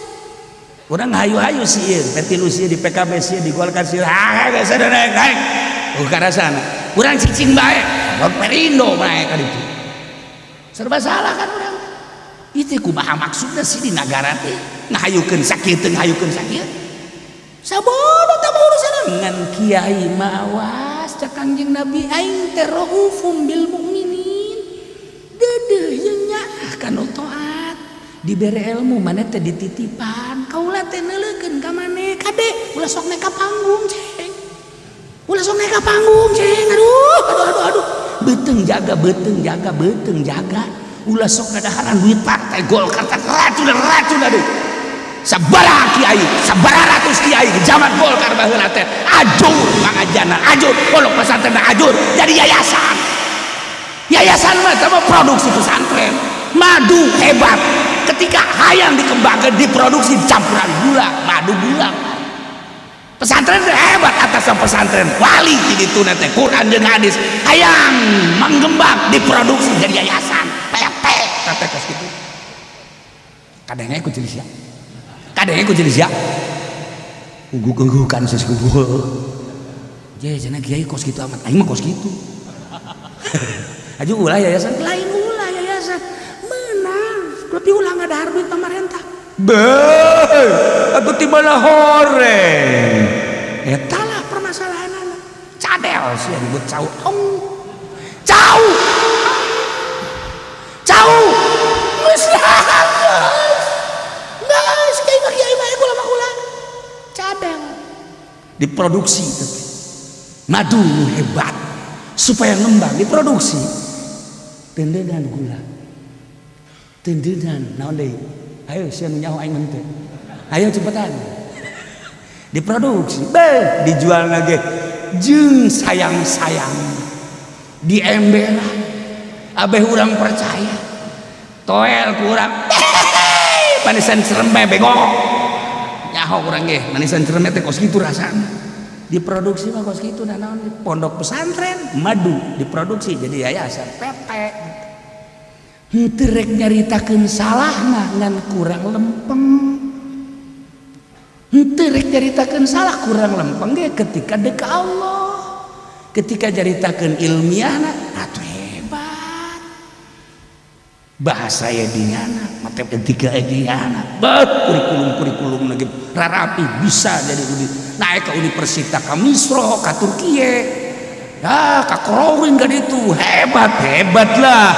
Urang hayu-hayu sieun, P3 sieun, di PKB sieun, di Golkar sieun. Ah, geus naik naik. Oh, karasana. Urang cicing bae, Perindo bae ka ditu. Serba salah kan urang. Itu kumaha maksudna sih di nagara teh ngahayukeun sakieu teh, ngahayukeun sakieu? Sabodo teh mah urusan. Ngan kiai mawas, cek Kangjeng Nabi, aing teh raufum bil mukminin, dedeh jeung nyaah kanu taat, dibere ilmu maneh teh dititipan. Kaula teh neuleukeun ka maneh, kade ulah sok naik ka panggung ceng, ulah sok naik ka panggung ceng, aduh aduh aduh aduh. Beuteung jaga, beuteung jaga, beuteung jaga, ulah sok ngadaharan duit partai Golkar teh racun racun, aduh. Sabaraha kiai, sabaraha ratus kiai zaman Golkar baheula teh ajur pangajana, ajur pondok pesantren, ajur jadi yayasan. Yayasan mah sama produksi pesantren madu hebat, ketika hayang dikembangkan diproduksi campuran gula, madu gula. Pesantren teh hebat, atas pesantren wali di ditu teh Quran jeung hadis, hayang manggembang diproduksi jadi yayasan PT teh kos kitu. Kadangnya ku jenis ya, kadangnya ku jenis ya, uguk-ugukan sesuatu je cenah kiai kos kitu amat, aing mah kos kitu aja, ulah yayasan. Lain ulah yayasan menang, tapi ulah ngadahar duit pemerintah. Beuh, atuh ti mana horeng? Eta lah permasalahanana. Cadel sia disebut cau. Ong. Cau. Cau. Geus geus. Geus kiai mah, kiai mah, kula mah kula. Cadel. Diproduksi teh. Madu nu hebat supaya ngembang diproduksi. Tendenan gula. Tendenan naon deui? Ayo sia nu nyaho, aing mah teu. Ayo cepetan. Diproduksi, beh dijual lagi jeung sayang-sayang. Di emberan. Abeh urang percaya. Toel kurang. Manisan cereme bego. Nyaho urang ge, manisan cereme teh kos kitu rasana. Diproduksi mah kos kitu naon, pondok pesantren madu diproduksi jadi yayasan PT. Henteu rek nyaritakeun salahna, ngan kurang lempeng. Henteu rek nyaritakeun salah, kurang lempeng ge ketika dek Allah. Ketika nyaritakeun ilmiahna atuh hebat. Bahasa ediana, matematika ediana, bet kurikulum-kurikulum lagi rarapi bisa jadi naik ke universitas, ke Misro, ke Turkiye, ya ke Korowin kan itu hebat hebat lah.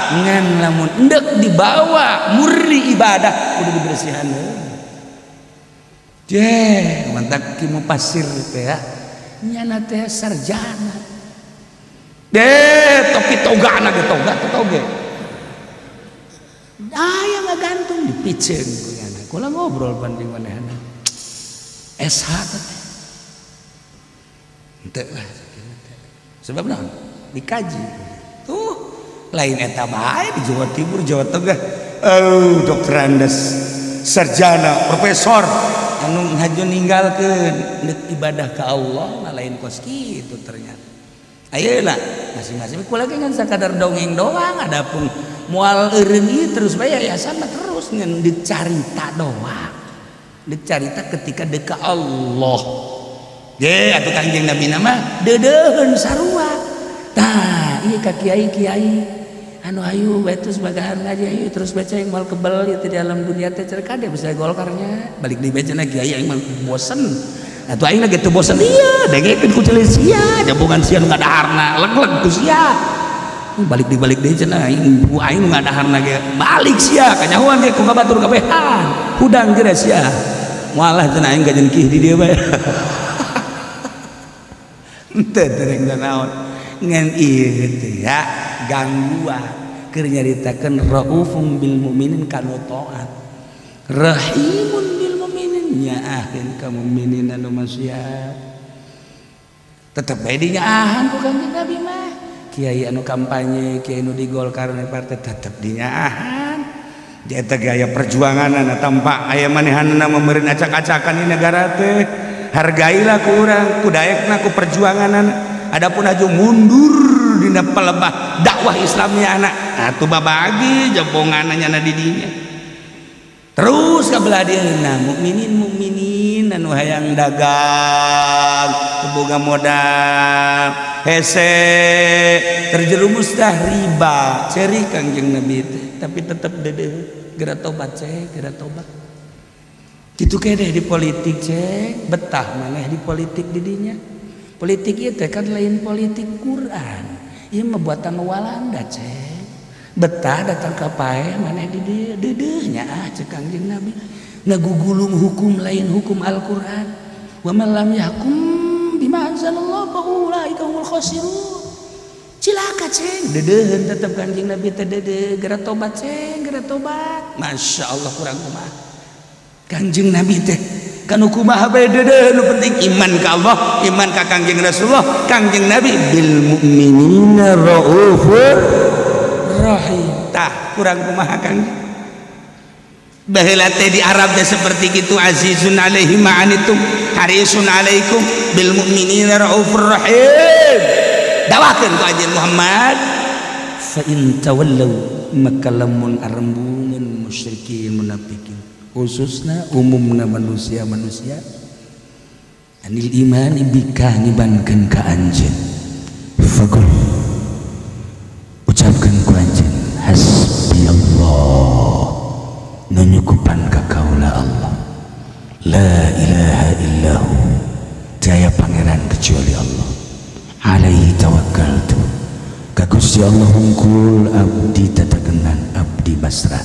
Ngan lamun endek dibawa murni ibadah kudu dibersihan. Je, mantap ki pasir teh ya. Nyana teh sarjana. Deh, topi toga anak toga atau toge. Aya ngagantung. Dipiceun ku nyana. Kula ngobrol banding manehna. SH teh. Henteu lah. Sebab naon? Dikaji. Tuh, lain eta bae di Jawa Timur, Jawa Tengah. Oh, doktorandes, sarjana, profesor anu haju ninggalkeun deuk ibadah ka Allah mah lain kos kitu ternyata. Ayeuna masing-masing kula ge ngan sakadar dongeng doang, adapun moal eureun ieu terus bae yayasan mah terus ngan dicarita doang. Dicarita ketika deuk ka Allah. Ge atuh Kangjeng Nabi mah deudeuheun sarua. Tah, ieu ka kiai-kiai anu ayu bae terus bagahan ngaji, ayu terus baca yang mal kebel ieu teh di alam dunia teh cer kade bisa Golkarnya balik di bacana kiai aing mah bosen atuh, aing lagi teu bosen ieu dengekeun ku ceuli sia jabungan sia nu ngadaharna leg-leg ku sia balik di balik deui cenah aing bu aing nu ngadaharna ge balik sia kanyahoan ge ku batur kabehan hudang geura sia moal cenah aing gajeun di dieu bae. Henteu tereng naon ngan ieu teh ya gangguan keur nyaritakeun raufum bil mukminin kanu taat, rahimun bil mukminin nyaaheun ka mukminin anu maksiat tetep bae dinyaahan ku Kangjeng Nabi mah. Kiai anu kampanye, kiai anu di Golkar, di partai tetep dinyaahan. Di eta gaya perjuanganna tanpa aya manehanna meumeureun acak-acakan di negara teh. Hargailah ku urang, ku daekna ku perjuanganna. Adapun aju mundur dina pelebah dakwah Islamnya anak atuh babagi jabonganna nyana di dinya terus ka belah dieuna mukminin mukminin anu hayang dagang teu boga modal, hese terjerumus dah riba, ceri Kangjeng Nabi teh tapi tetep deudeuh, geura tobat cek, geura tobat. Kitu keneh di politik cek, betah maneh di politik di dinya. Politik ieu teh kan lain politik Quran, ieu mah buatan Walanda cek. Betah datang ka paeh maneh di dieu, deudeuh nya ah cek Kangjeng Nabi ngagugulung hukum lain hukum Al-Qur'an. Wa man lam yahkum bima anzalallah fa ulaika humul khasirun. Cilaka ceng, deudeuheun tetep Kangjeng Nabi teh deudeuh, geura tobat ceng, geura tobat. Masya Allah, kurang kumaha Kangjeng Nabi teh kan kumaha bae deudeuh, nu penting iman ka Allah, iman ka Kangjeng Rasulullah. Kangjeng Nabi bil mukminina raufur rahim. Tah, kurang kumaha Kangjeng? Baheula teh di Arab teh seperti gitu, azizun alaihi ma anitum harisun alaikum bil mu'minina raufur rahim. Dawakeun ku anjeun Muhammad, fa in tawallaw, maka lamun arembungeun musyrikin munafikin, khususna umumna manusia-manusia, anil iman bika ngibankeun ka anjeun, faqul, ucapkeun ku anjeun, hasbiyallah, nu nyukupan ka kaula Allah, la ilaha illahu, jaya pangeran kecuali Allah, alaihi tawakkaltu, ka Gusti Allah hungkul abdi tatakenan, abdi basrah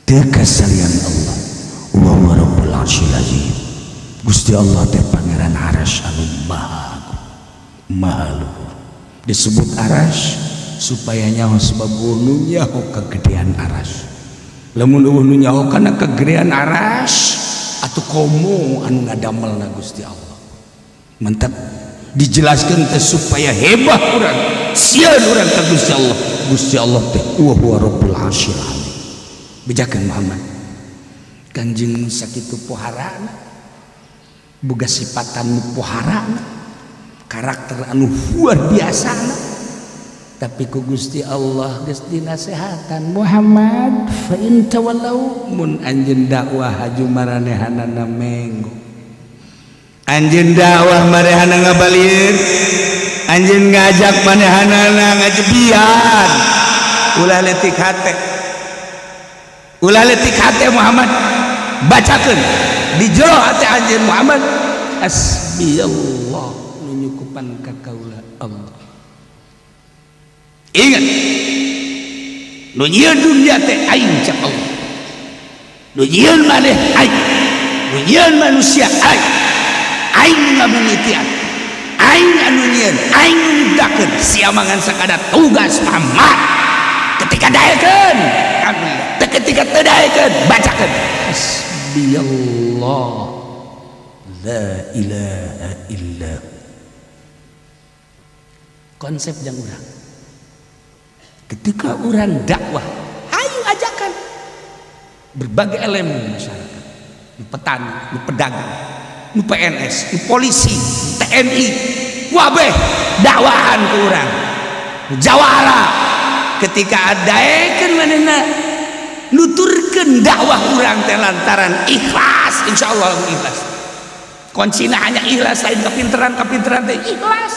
teu kasalian Allah, wa huwa rabbul arsyil azim. Gusti Allah teh pangeran arasy anu maha agung, maha luhur. Disebut arasy supaya nyaho sebab nu nyaho kegedean arasy. Lamun euweuh nu nyaho kana kegedean arasy atuh komo anu ngadamelna Gusti Allah. Mantap dijelaskan teh supaya hebat urang, sieun urang ka Gusti Allah. Gusti Allah teh wa huwa rabbul arsyil azim. Bejakeun Muhammad, Kanjeng sakitu poharana, boga sifatan nu poharana, karakter anu luar biasa, tapi ku Gusti Allah geus dinasehatan, Muhammad, fa in tawallau, mun anjeun dakwah haju maranehanana menggo, anjeun dakwah marehana ngabalieun, anjeun ngajak manehanana ngajebian, ulah letik hate, ulah letik hate Muhammad. Bacakeun di jero hate anjeun Muhammad, hasbiyallah, nu nyukupan ka kaula Allah. Ingat, nu nyieun dunia teh aing cak Allah, nu nyieun maneh aing, nu nyieun manusia aing, aing nu ngamimitian. Aing anu nyieun, aing nu nyiptakeun, sia mah ngan sakadar tugas tamat. Ketika daekeun, alhamdulillah. Teu, ketika teu daekeun, bacakeun hasbiyallah la ilaha illa. Konsep yang urang ketika urang dakwah, ayo ajakan berbagai elemen masyarakat, nu petani, nu pedagang, nu PNS, nu polisi, TNI, wabeh dakwahan ke urang, nu jawara. Ketika daekeun, manehna nuturkeun dakwah urang teh lantaran ikhlas, insyaallah lamun ikhlas. Kuncina hanya ikhlas, lain kepinteran. Kepinteran teh ikhlas.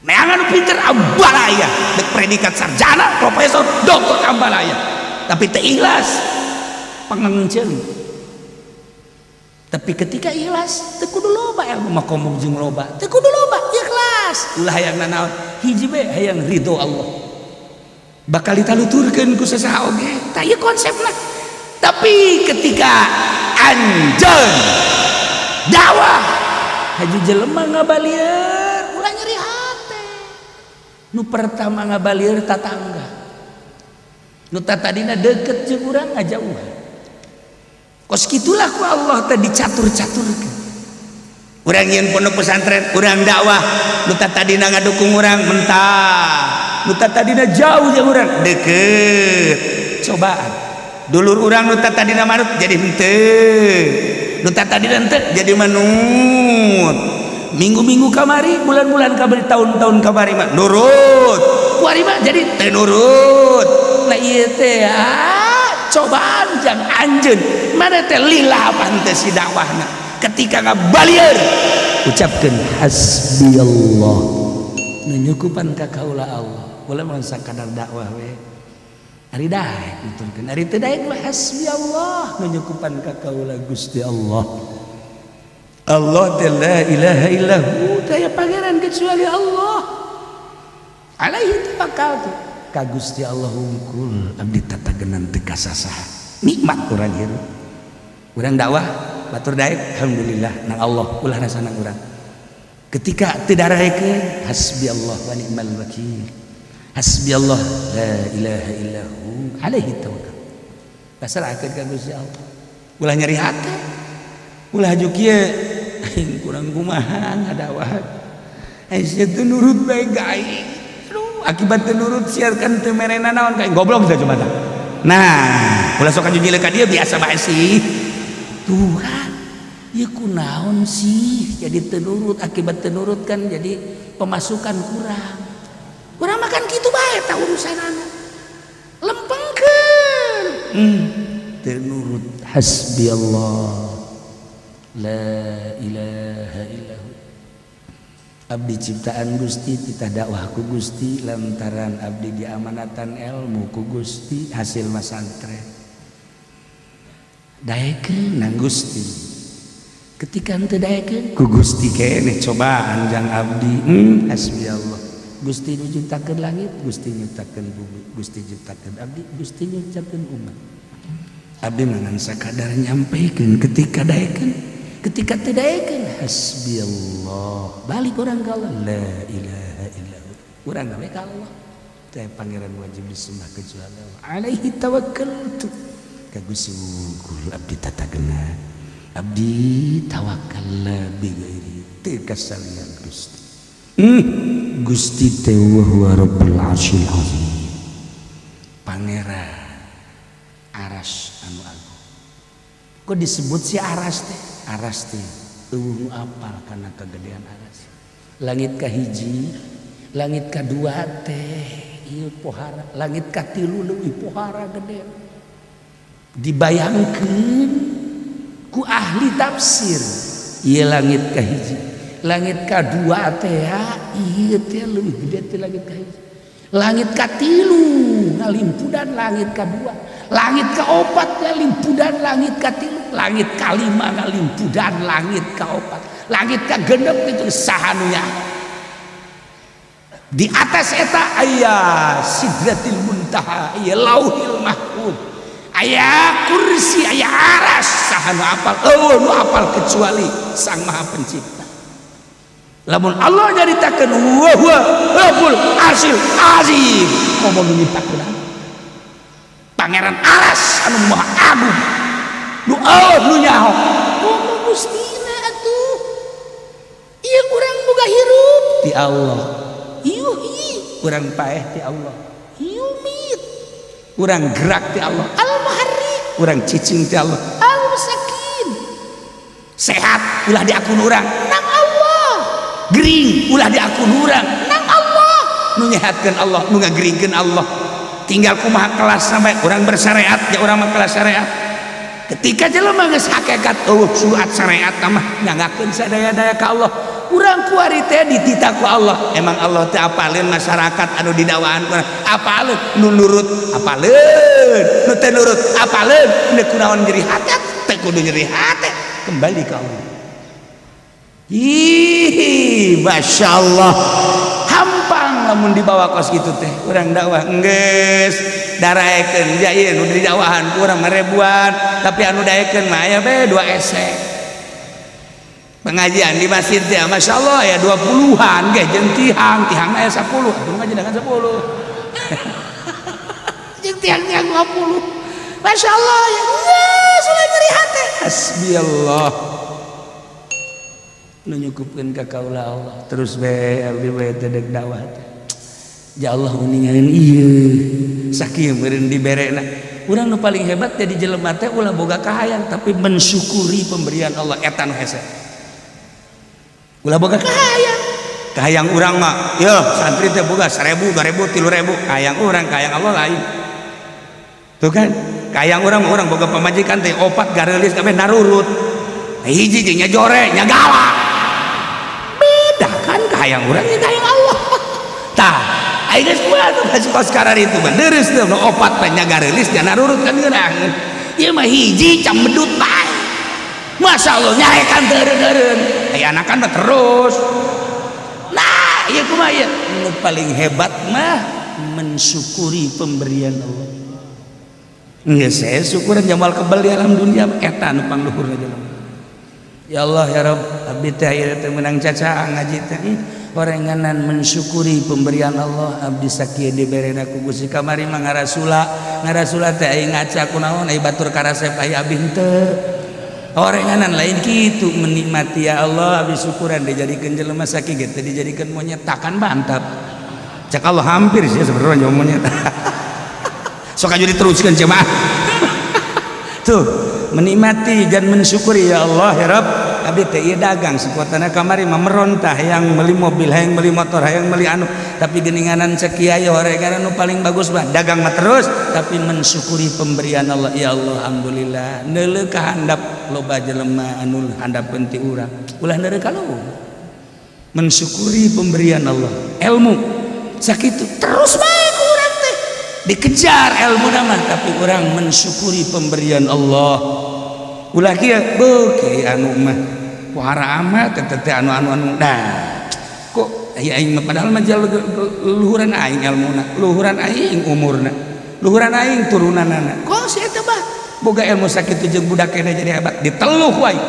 Neangan nu pinter ambalaya, dek predikat sarjana, profesor, doktor, ambalaya, tapi teu ikhlas, pangangceuli. Tapi ketika ikhlas, teu kudu loba ilmu mah, komo jeung loba, teu kudu loba, ikhlas. Ulah hayang nanaon, hiji be, hayang ridho Allah, bakal ditaluturkeun ku sasaha oge. Tah, ieu konsepna. Tapi ketika anjeun dakwah, haju jelema ngabalieur, ulah nyeri hate. Nu pertama ngabalieur tatangga, nu tadina deket jeung urang ngajauhan. Kos kitulah ku Allah teh dicatur-caturkeun. Urang nyieun pondok pesantren, urang dakwah, nu tadina ngadukung urang mentah, nu tadina jauh jeung urang deket. Cobaan. Dulur urang nu tadina manut jadi henteu, nu tadina henteu jadi manut. Minggu-minggu kamari, bulan-bulan kamari, tahun-tahun kamari mah nurut, kuari mah jadi teu nurut. Nah, ieu teh cobaan jang anjeun. Mana teh lillah apa henteu si dakwahna? Ketika ngabalieur, ucapkeun hasbiyallah, nu nyukupan ka kaula Allah. Boleh mah sakadar dakwah we, ari daek nuturkeun, ari teu daek mah hasbiyallah, nu nyukupan ka kaula Gusti Allah. Allah teh la ilaha illahu, teu aya pangeran kecuali Allah. Alaihi tawakkaltu, ka Gusti Allah hungkul abdi tatagenan, teu kasasaha. Nikmat urang hirup. Urang dakwah, batur daek, alhamdulillah nang Allah, ulah rasa nang urang. Ketika teu daraekeun, hasbiyallah wa ni'mal wakil, hasbiyallah la ilaha illahu alaihi tawakkal. Pasrahkeun ka Gusti Allah, ulah nyeri hati, ulah haju kieu, aing kurang kumaha ngadakwah, aing sia teu nurut bae ka aing. Aduh, akibat teu nurut siarkan teu merena naon ka aing, goblok teh coba tah. Nah, ulah sok aju ka dia, biasa bae sih. Tuhan, ieu kunaon sih jadi teu nurut? Akibat teu nurut kan jadi pemasukan kurang. Urang makan kitu bae tah urusanana, lempengkeun. Teu nurut, hasbiyallah la ilaha illahu. Abdi ciptaan Gusti, titah dakwah ku Gusti, lantaran abdi diamanatan ilmu ku Gusti, hasil masantren, daekeun nang Gusti. Ketika henteu daekeun, ku Gusti keneh cobaan jang abdi. Hasbiyallah. Gusti nu nyiptakeun langit, Gusti nyiptakeun bumi, Gusti nyiptakeun abdi, Gusti nyiptakeun umat. Abdi mah ngan sakadar nyampaikan. Ketika daekeun, ketika teu daekeun, hasbiyallah, balik urang ka Allah, la ilaha illallah. Urang gawe ka Allah teh, pangeran wajib disembah kecuali Allah. Alaihi tawakkaltu, ka Gusti wungkul abdi tatagena. Abdi tawakal la bi ghairi, teu kasalian Gusti. Gusti teh wa huwa rabbul arsyil azim, pangeran aras anu agung. Kok disebut si aras teh? Aras teh euweuh nu apal kana kegedean aras. Langit kahiji, langit kadua teh ieu pohara, langit katilu leuwih pohara gede. Dibayangkeun ku ahli tafsir, ieu langit kahiji, langit kadua teh ieu teh leuwih gede teh langit kahiji, langit katilu ngalimpudan langit kadua, langit kaopat ngalimpudan langit katilu, langit kalima ngalimpudan langit kaopat, langit kagenep itu saha nu nya. Di atas eta aya sidratil muntaha, aya lauhil mahfud, aya kursi, aya aras. Saha nu apal? Euweuh nu apal kecuali Sang Maha Pencipta. Lamun Allah nyaritakeun wa huwa rabbul arsyil azim, komo nu nyiptakeun Pangeran Aras anu Maha Agung, nu eueuh nu nyaho. Komo Gustina atuh. Ieu urang boga hirup ti Allah. Yuhyi. Urang paeh ti Allah. Yumit. Urang gerak ti Allah. Al muharrik. Urang cicing ti Allah. Al musakin. Sehat ulah diakun urang. Nang Allah. Gering ulah diakun urang. Nang Allah. Nu nyehatkeun Allah, nu ngageringkeun Allah. Tinggal kumaha kelas sampai urang bersyariat ya, urang mah kelas syariat. Ketika jelema geus hakikat eueuh surat syariat mah nyanggakeun sadaya-daya ka Allah. Urang kuari teh dititah ku Allah. Emang Allah teh apaleun masyarakat anu didakwaan urang? Apaleun nu nurut, apaleun nu teu nurut, apaleun. Nu kunaon nyeri hate? Teu kudu nyeri hate, kembali ka Allah. Ih, masya Allah, hampang lamun dibawa kos gitu teh. Urang dakwah geus daraekeun ja ieu nu didakwahan ku urang mah ribuan, tapi anu daekeun mah aya be dua esek. Pengajian di masjid teh masya Allah ya 20-an ge jeung tihang, tihang mah aya 10, atuh ngaji dengan 10. Jeung tiang-tiang 20. Masya Allah ya, geus ulah nyeri hate. Hasbiyallah. Nu nyukupkeun ka kaula Allah. Terus be abdi bae teh deuk dakwah teh. Ya Allah, uningain ieu sakieu meureun diberena. Urang nu paling hebat jadi jelema teh ulah boga kahayang tapi mensyukuri pemberian Allah, eta nu hese. Ulah boga kahayang. Kahayang urang mah, yeuh santri teh boga 1000, 2000, 3000, kahayang urang, kahayang Allah lain. Tuh kan, kahayang urang mah urang boga pamajikan teh opat gareulis kabeh narurut. Hiji jeung nya jore, nya galak. Beda kan kahayang urang jeung kahayang Allah. Tah, aing geus kumaha tuh kasih kos karar itu mah deureuh teh nu opat teh nya gareulis nya narurut kan ngeunaheun. Ieu mah hiji camedut bae. Masya Allah nyarekan teureun-eureun. Aya anakan mah terus. Nah, ieu kumaha ieu? Nu paling hebat mah mensyukuri pemberian Allah. Geus saya syukuran jamal kebal di alam dunia eta nu pangluhurna jelema. Ya Allah ya Rabb, abdi teh ayeuna teh meunang caca ngaji teh orenganan mensyukuri pemberian Allah. Abdi sakieu diberena ku Gusti. Kamari mah ngarasula, ngarasula teh aing ngaca kunaon, ai batur karasep aya abdi henteu. Orenganan lain kitu menikmati. Ya Allah, abdi syukuran dijadikeun jelema sakieu ge teh dijadikeun monyet takan mantap. Cek Allah hampir sih sebenarnya monyet. Sok aja diteruskeun jemaah. Tuh, menikmati dan mensyukuri. Ya Allah ya Rabb, abdi teh ieu dagang sekuatana kamari mah merontah, yang beli mobil, yang beli motor, yang beli anu, tapi geninganan cek kiai horengan nu paling bagus mah dagang mah terus tapi mensyukuri pemberian Allah. Ya Allah, alhamdulillah. Neuleuh ka handap loba jelema anu handapeun ti urang, ulah neuleuh ka luhur. Mensyukuri pemberian Allah, ilmu sakitu terus bae ku urang teh dikejar ilmu nama, tapi orang mensyukuri pemberian Allah. Ulah kieu beuh kiai anu mah pohara amat teh teh anu anu anu. Nah, kok aya aing mah, padahal mah luhuran aing ilmuna, luhuran aing umurna, luhuran aing turunanana, kok si eta mah boga ilmu sakitu jeung budak keneh jadi hebat, diteluh wae.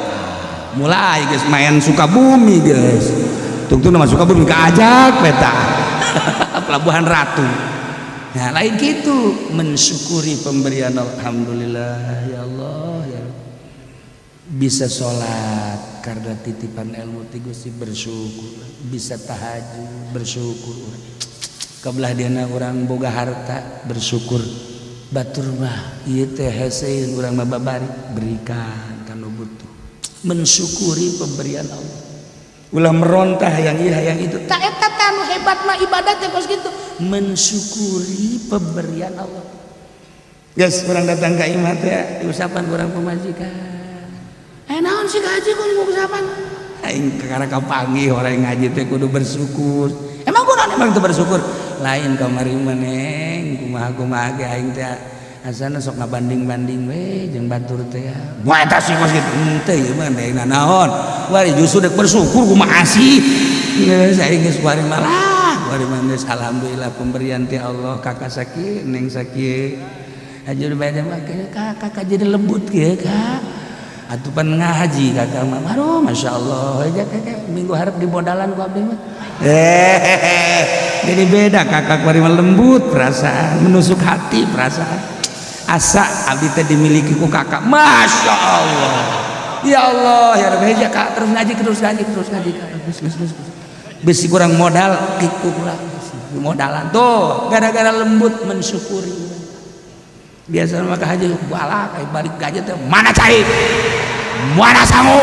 Mulai geus main Sukabumi, geus tungtung nama Sukabumi kaajak peta Pelabuhan Ratu. Nah, lain gitu mensyukuri pemberian. Alhamdulillah ya Allah ya Allah. Bisa sholat karena titipan ilmu ti Gusti, bersyukur. Bisa tahajud, bersyukur. Kebelah dina urang boga harta, bersyukur. Batur mah ieu teh hese, urang mah babari, berikan ka nu butuh. Mensyukuri pemberian Allah, ulah merontah yang iya yang itu. Tak eta teh anu hebat mah ibadah teh kos kitu. Mensyukuri pemberian Allah. Guys, urang datang ke imah teh diusapan urang pemajikan. Eh, naon sih gaji kok ngusapan? Aing kakara kapanggih orang ngaji teh kudu bersyukur. Emang kunaon emang teu bersyukur? Lain kamari mah, Neng, kumaha kumaha ge aing teh asana sok ngabanding-banding we jeung batur teh. Moal eta sih kos kitu. Henteu ieu mah teh naon. Wari justru dek bersyukur kumaha sih. Geus aing geus kuari malah. Kuari mah geus alhamdulillah pemberian ti Allah, kakak sakieu, neng sakieu. Hajar bae mah kakak jadi lembut kieu, Kak. Atuh pan ngaji kakak mah. Aduh, Masya Allah aja kakak minggu harap di modalan ku abdi mah. Jadi beda kakak kuari mah, lembut perasaan, menusuk hati perasaan. Asa abdi teh dimiliki ku kakak. Masya Allah. Ya Allah, ya Rabbi, ya kak, terus ngaji, terus ngaji, terus ngaji, kak. Terus, terus, terus, terus. Besi kurang modal, kiku kurang modalan tuh, gara-gara lembut mensyukuri. Biasa maka haji balak kayak balik gaji teh, mana cai, mana sangu,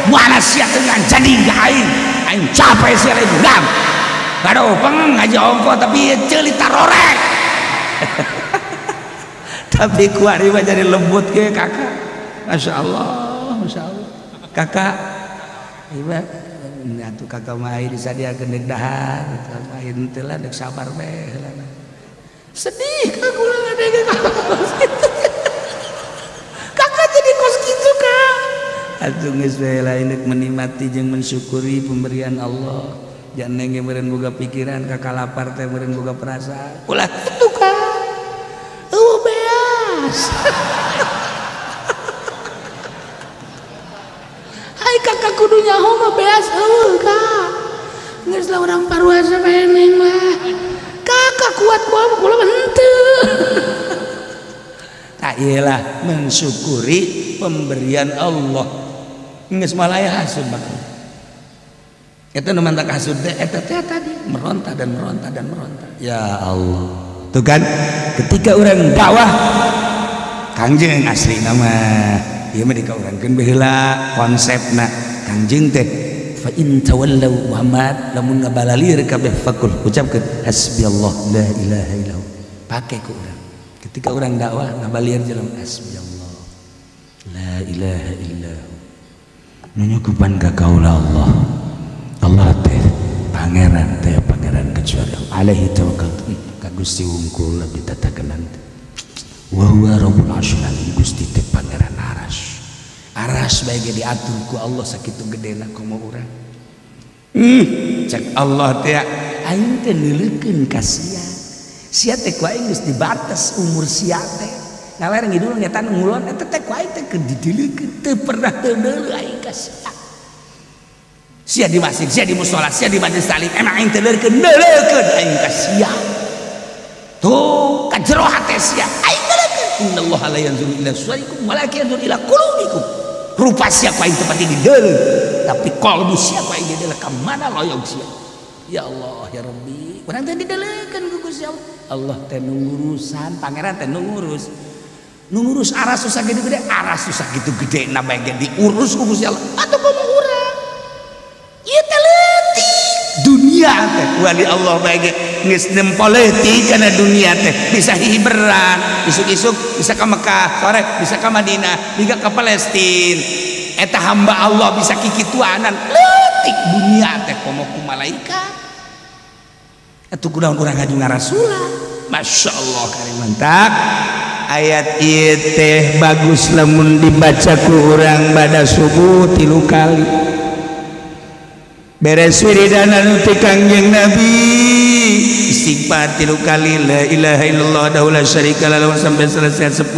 mana siap dengan jadi aing, aing capek sia lain gam. Aduh, peng ngaji ongko tapi ceuli tarorek. Tapi kuari mah jadi lembut ke kakak. Masya Allah, Masya Allah. Kakak, iba atuh kakak mah aya disadiakeun deuk dahar, kakak mah henteu lah, deuk sabar bae heula. Sedih kak kula ngadenge kakak. Kakak jadi kos kitu, Kak. Atuh geus bae lain deuk menikmati jeung mensyukuri pemberian Allah. Jangan nenge meureun boga pikiran kakak lapar teh meureun boga perasaan. Ulah kitu, Kak. Eueuh beas. Hai kakak kudu nyaho mah beas eueuh, Kak. Geus lah urang paruasa bae lah. Kakak kuat kuat kula mah henteu. Tak iyalah mensyukuri pemberian Allah. Geus malaya hasud bakal. Eta nu mantak hasud teh eta teh tadi meronta dan meronta dan meronta. Ya Allah. Tuh kan ketika orang dakwah Kangjeng asli nama ieu mah dikaurangkeun baheula konsepna Kangjeng teh fa in tawallaw Muhammad, lamun ngabalalir kabeh, fakul ucapkeun hasbiyallah la ilaha illallah. Pake ku urang ketika urang dakwah ngabalir jelema, hasbiyallah la ilaha illallah, nyukupan ka kaula Allah. Allah teh pangeran teh pangeran kecuali Allah, alaihi tawakkaltu, ka Gusti wungkul abdi tatakenan, wa huwa rabbul arsyil azim, Gusti teh pangeran aras. Aras bae ge diatur ku Allah sakitu gedena, komo urang. Cek Allah teh, aing teh neuleukeun ka sia, sia teh ku aing geus dibatas umur sia teh ngaler ngidul ngetan ngulon, eta teh ku aing teh keur didileukeun, teu pernah teu deuleu aing ka sia. Sia di masjid, sia di musola, sia di majelis taklim, emang aing teu leurkeun? Neuleukeun aing ka sia. Tuh ka jero hate sia aing neuleukeun. Innallaha la yanzuru ila suwarikum walakin yanzuru ila qulubikum. Rupa sia ku aing teu pati dideuleu, tapi kalbu sia ku aing dideuleu, ka mana loyog sia. Ya Allah ya Rabbi, urang teh dideleukeun ku Gusti Allah. Allah teh nu ngurusan, pangeran teh nu ngurus, nu ngurus aras susah gitu gede, aras susah gitu gede na bae ge diurus ku Gusti Allah. Atuh komo urang ieu teh leutik dunia teh, wali Allah bae ge geus nempo leutik kana dunia teh, bisa hiberan isuk-isuk, bisa ka Mekah, sore bisa ka Madinah, bisa ka Palestina. Eta hamba Allah bisa kikituanan, leutik dunia teh, komo ku malaikat. Atuh kunaon urang ngaju ngarasulah? Masya Allah, karim mantap. Ayat ieu teh bagus lamun dibaca ku urang pada subuh tilu kali, beres wiridan anu ti Kangjeng Nabi, istighfar tilu kali, la ilaha illallah wahdahu la syarika lahu sampai selesai 10,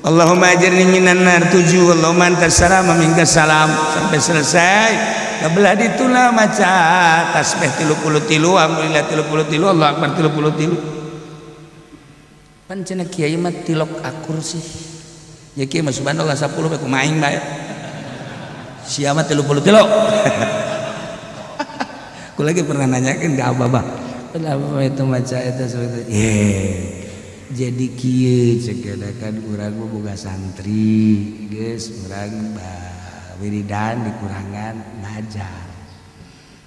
Allahumma ajirni minan nar 7, Allahumma antas salam wa minkas salam sampai selesai. Kabelah dituna maca tasbih 33, alhamdulillah 33, Allah akbar 33. Pan cenah kiai mah tilok akur sih ya, kiai mah subhanallah 10 bae, kumaha aing bae, sia mah 33. Aku lagi pernah nanyakeun ke abah, kenapa itu maca eta seperti ye. Jadi kieu cek kan, urang mah boga santri geus urang wiridan dikurangan ngajar.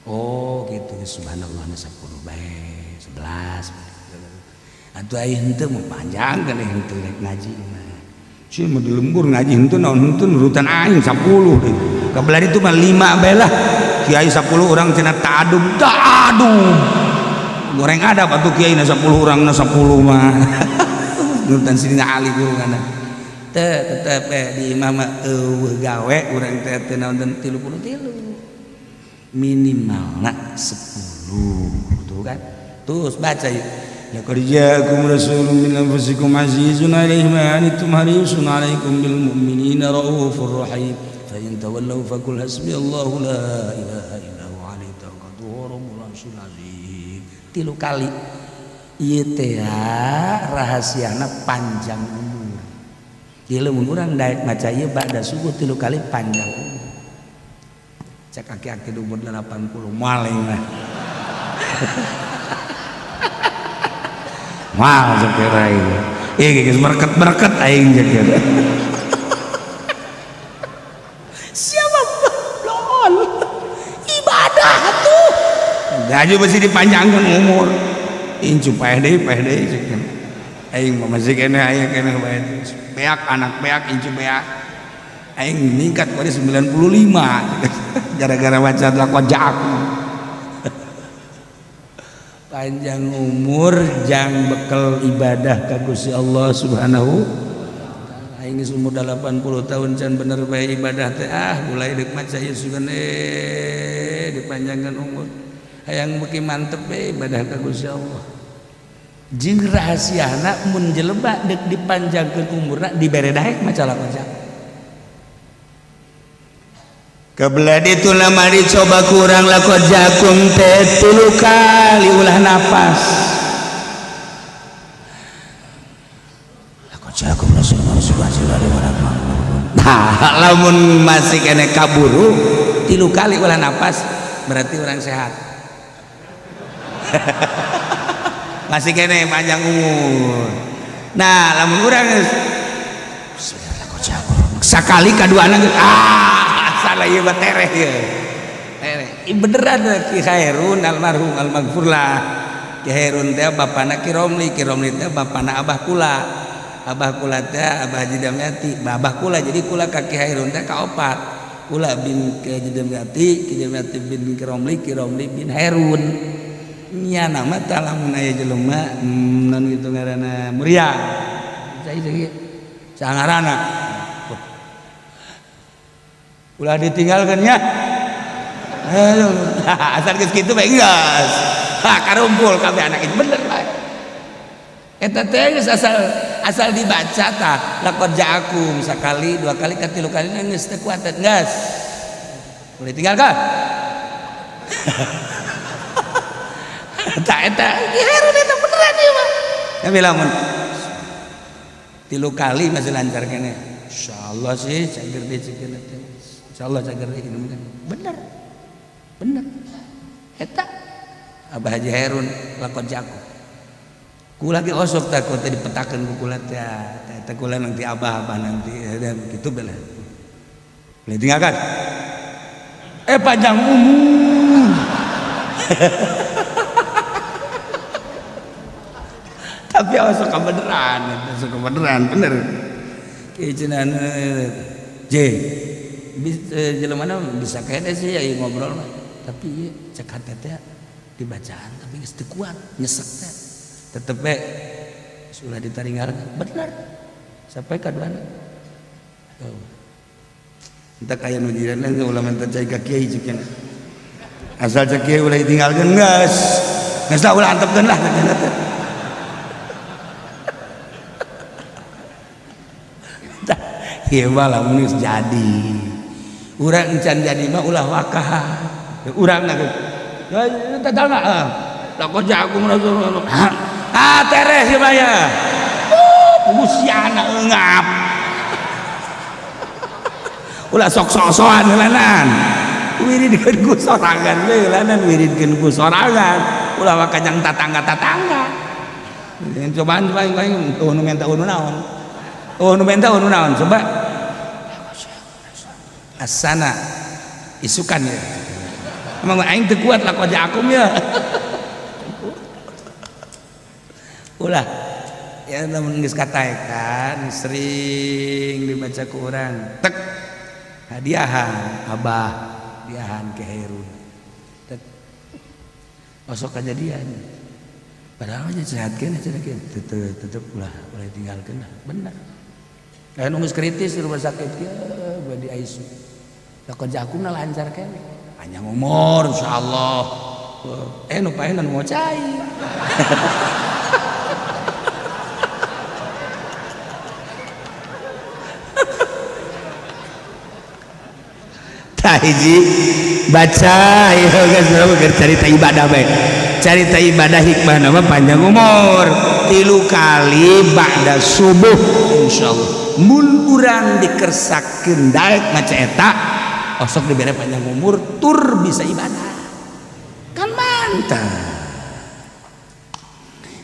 Oh gitu, subhanallah na 10 bae, 11 atuh, aya henteu mah panjang kan, henteu rek ngaji mah sih mau di lembur ngaji henteu naon, henteu nurutan aing 10 deh. Kabelah itu mah 5 bae lah. Kiai 10 orang cenah ta'adub ta'adub, goreng adab atuh kiai na 10 orang na 10 mah nurutan Sidina Ali kurungana teh tetep di imah mah eueuh gawe urang teh teu naon, 33 minimal nak 10 tuh kan. Terus baca yuk. Laqad ja'akum rasulun min anfusikum azizun 'alaihi ma 'anittum harisun 'alaikum bil mu'minina raufur rahim. Fa in tawallaw faqul hasbiyallahu la ilaha illa huwa 'alaihi tawakkaltu wa rabbul 'arsyil 'azim. 3 kali. Ieu teh rahasiana panjang umur. Ieu lamun urang daek maca ieu ba'da subuh 3 kali panjang umur. Cek aki-aki umur 80 maling lah. Mal cek aing. Ieu geus berket-berket aing cek. Siapa lol. Ibadah tuh. Gaji mesti dipanjangkan umur. Incu paeh deui cek. Aing mah masih keneh aya keneh bae. Beak anak beak incu beak. Aing meningkat pada 95 gara-gara baca laqad ja'akum. Panjang umur jang bekel ibadah ka Gusti Allah Subhanahu wa taala. Aing geus umur 80 tahun can bener bae ibadah teh ah mulai deuk maca ieu sugan dipanjangkan umur. Hayang beuki mantep bae ibadah ka Gusti Allah. Jeung rahasiana mun jelema deuk dipanjangkeun umurna dibere daek maca laqad ja'akum. Kebelah itu lama dicoba kurang laqad ja'akum teh 3 kali ulah napas. Laqad ja'akum rasulun. Nah, lamun masih kene kaburu 3 kali ulah napas berarti orang sehat. Masih kene panjang umur. Nah, lamun urang sakali kaduana ah salah ieu mah tereh ieu. Tereh. Beneran Ki Khairun almarhum almaghfurlah. Ki Khairun teh bapana Ki Romli, Ki Romli teh bapana Abah kula. Abah kula teh Abah Haji Damyati, Abah kula jadi kula ka Ki Khairun teh kaopat. Kula bin Ki Haji Damyati, Ki Damyati bin Ki Romli, Ki Romli bin Hairun. Nya nama teh lamun aya jelema non kitu ngaranna Muria. Cai cai. Sangarana. Ulah ditinggalkan ya. Asal geus kitu bae geus. Ha karumpul kabeh anak itu bener bae. Eta teh geus asal dibaca tah laqad ja'akum sakali 2 kali ka 3 kali geus teu kuat geus. Ulah ditinggalkan. Tah eta Herun eta beneran ieu mah. Tapi lamun 3 kali masih lancar keneh. Insyaallah sih cager deui ceuk teh. Insyaallah cager deui bener. Bener. Eta Abah Haji Herun laqad ja'akum. Kula ge osok teh teh dipetakeun ku kula teh. Teh kula nanti abah-abah nanti gitu bela. Boleh tinggalkan. Panjang umur. Tapi osok kebeneran, osok kebeneran bener. Kieu cenah J jelema mana bisa kene sih ya ngobrol mah. Tapi ieu cek hate teh dibacaan tapi geus teu kuat nyesek teh. Tetep we sudah ditaringar bener sampai kaduana. Oh. Entak aya nu jiran ulah minta cai ka kiai ceuk. Asal cek kiai ulah ditinggalkeun geus. Geus lah ulah antepkeun lah teh. Ieu mah lamun geus jadi. Urang encan jadi mah ulah wakah. Urang na tetangga ah. Laqad ja'akum rasulun. Ah tereh ieu mah ya. Busiana eungap. Ulah sok-sok-sokan heulanan. Wiridkeun ku sorangan we heulanan wiridkeun ku sorangan. Ulah wakah jang tatangga-tatangga. Cobaan aing eueuh nu menta eueuh naon. Eueuh nu menta eueuh naon coba. Asana isukan ya. Emang aing teu kuat laqad ja'akum ya. Ulah ya lamun geus kataekan sering dibaca ku urang tek hadiahan abah hadiahan ke Herun tek osok kajadian padahal mah sehat keneh cenah kieu tetep ulah ulah tinggalkeun lah bener. Aya nu geus kritis di rumah sakit kieu bade di ICU laqad ja'akum lancar keneh panjang umur insyaallah nu paenan mau cai. Tah hiji baca ieu geus keur carita ibadah bae. Carita ibadah hikmah nama panjang umur. 3 kali ba'da subuh insyaallah. Mun urang dikersakeun daek maca eta osok dibere panjang umur tur bisa ibadah. Kan mantap.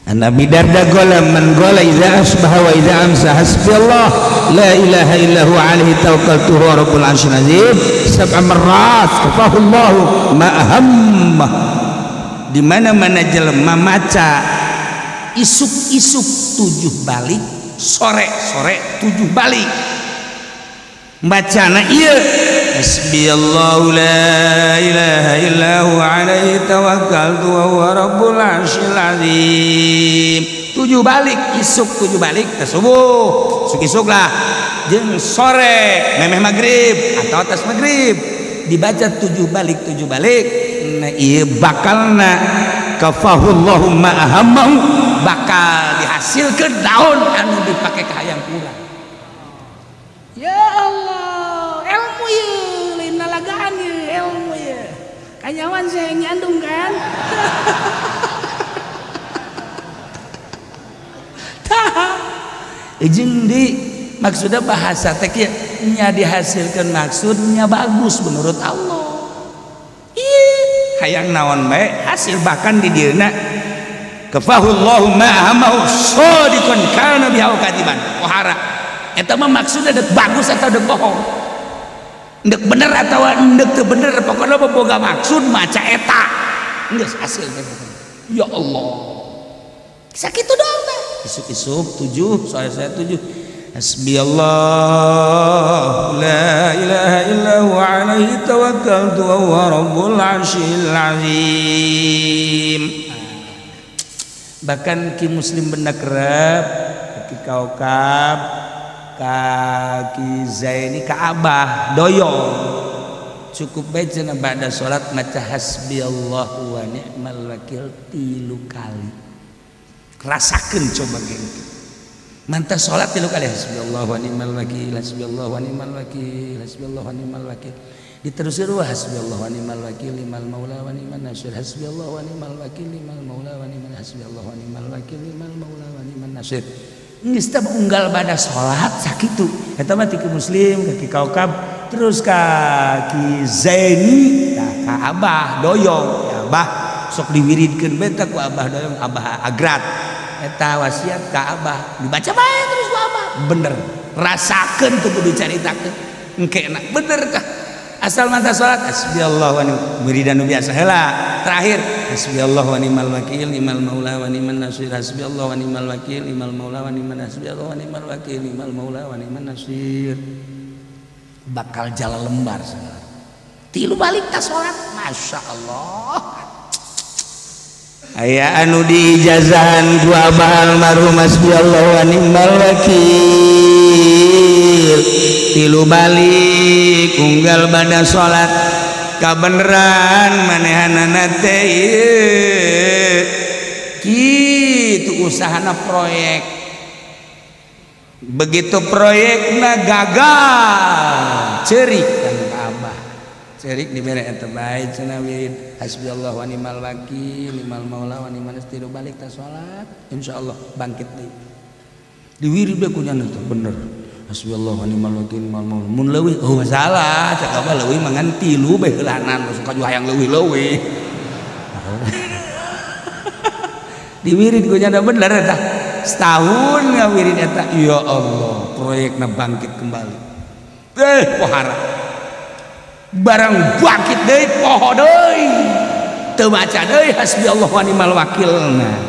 Nabi Darda qala man qala idza asbaha wa idza amsa hasbiyallah la ilaha illa huwa alaihi tawakkaltu huwa rabbul arsyil azim sab'a marrat kafahullahu ma ahammah. Di mana-mana jelema maca isuk-isuk 7 balik, sore-sore 7 balik. Bacana ieu hasbiyallahu la ilaha illa huwa alaihi tawakkaltu wa huwa rabbul arsyil azim. 7 balik, isuk 7 balik teh subuh, isuk-isuk lah jeung sore memeh magrib atau atas magrib dibaca 7 balik 7 balik. Nah ieu bakalna kafahullahu ma ahammahu, bakal dihasilkeun daun anu dipake ka hayang kurang. Ya Allah, ilmu ye, lain lalagaan ye, ilmu ye. Kanyawan saya yang nyandung kan. Tah, jeung di maksudnya bahasa teh kieu nya dihasilkeun maksudnya bagus menurut Allah. Ih, hayang naon bae hasil bahkan di dieuna kafahullahu ma ahammahu shadiqan kana biha katiban. Pohara. Eta mah maksudnya dek bagus atau dek bohong, dek bener atau dek teu bener, pokoknya mah boga maksud maca eta geus hasil teh. Ya Allah, sakitu doang teh. Isuk-isuk 7, sore-sore 7. Hasbiyallah la ilaha illa huwa alaihi tawakkaltu wa huwa rabbul arsyil azim. Bahkan ki muslim benda kerep ki kaukab kaki Zaini ka Abah doyong cukup bae cenah ba'da salat maca hasbiyallahu wa ni'mal wakil 3 kali. Rasakeun coba geng. Mantap salat 3 kali hasbiyallahu wa ni'mal wakil, hasbiyallahu wa ni'mal wakil, hasbiyallahu wa ni'mal wakil. Diteruskeun wa hasbiyallahu wa ni'mal wakil limal maula wa ni'man nasir, hasbiyallahu wa ni'mal wakil limal maula wa ni'man, hasbiyallahu wa ni'mal wakil limal maula wa ni'man nasir. Geus teh unggal bada salat sakitu. Eta mah ti muslim ka ki kaukab terus ka ki Zaini tah ka Abah doyong. Ya Abah sok diwiridkeun bae tah ku Abah doyong, Abah agrat. Eta wasiat ka Abah dibaca bae terus ku Abah. Bener. Rasakeun teu kudu dicaritakeun. Engke enak bener tah. Asal mata salat hasbiyallahu wa ni'mal wiridan biasa heula. Terakhir hasbiyallahu wa ni'mal wakil ni'mal maula wa ni'man nasir, hasbiyallahu wa ni'mal wakil ni'mal maula wa ni'man nasir, hasbiyallahu wa ni'mal wakil ni'mal maula wa ni'man nasir. Bakal jalan lembar saudara. 3 balik ta salat, Masya Allah. Aya anu diijazahan ku Abah almarhum hasbiyallahu wa ni'mal wakil. 3 balik unggal bada salat kabeneran manehanana teh ieu. Kitu usahana proyek. Begitu proyekna gagal, ceurik kan ka Abah. Ceurik dibere eta bae cenah wirid hasbiyallahu wa ni'mal wakil ni'mal maula wa ni'man nasir. 3 balik ta salat, insyaallah bangkit deui. Diwirid bae ku nya teh bener. Hasbiyallahu wa ni'mal wakil ni'mal maula. Mun leuwih oh masalah, cek Abah leuwih mah ngan 3 bae heulanan, suka juga hayang leuwih-leuwih. Diwirid ku nya bener eta. Setahun ngawirid eta, ya Allah, proyekna bangkit kembali. Pohara. Barang bangkit deui poho deui. Teu maca deui hasbiyallahu wa ni'mal wakil. Nah,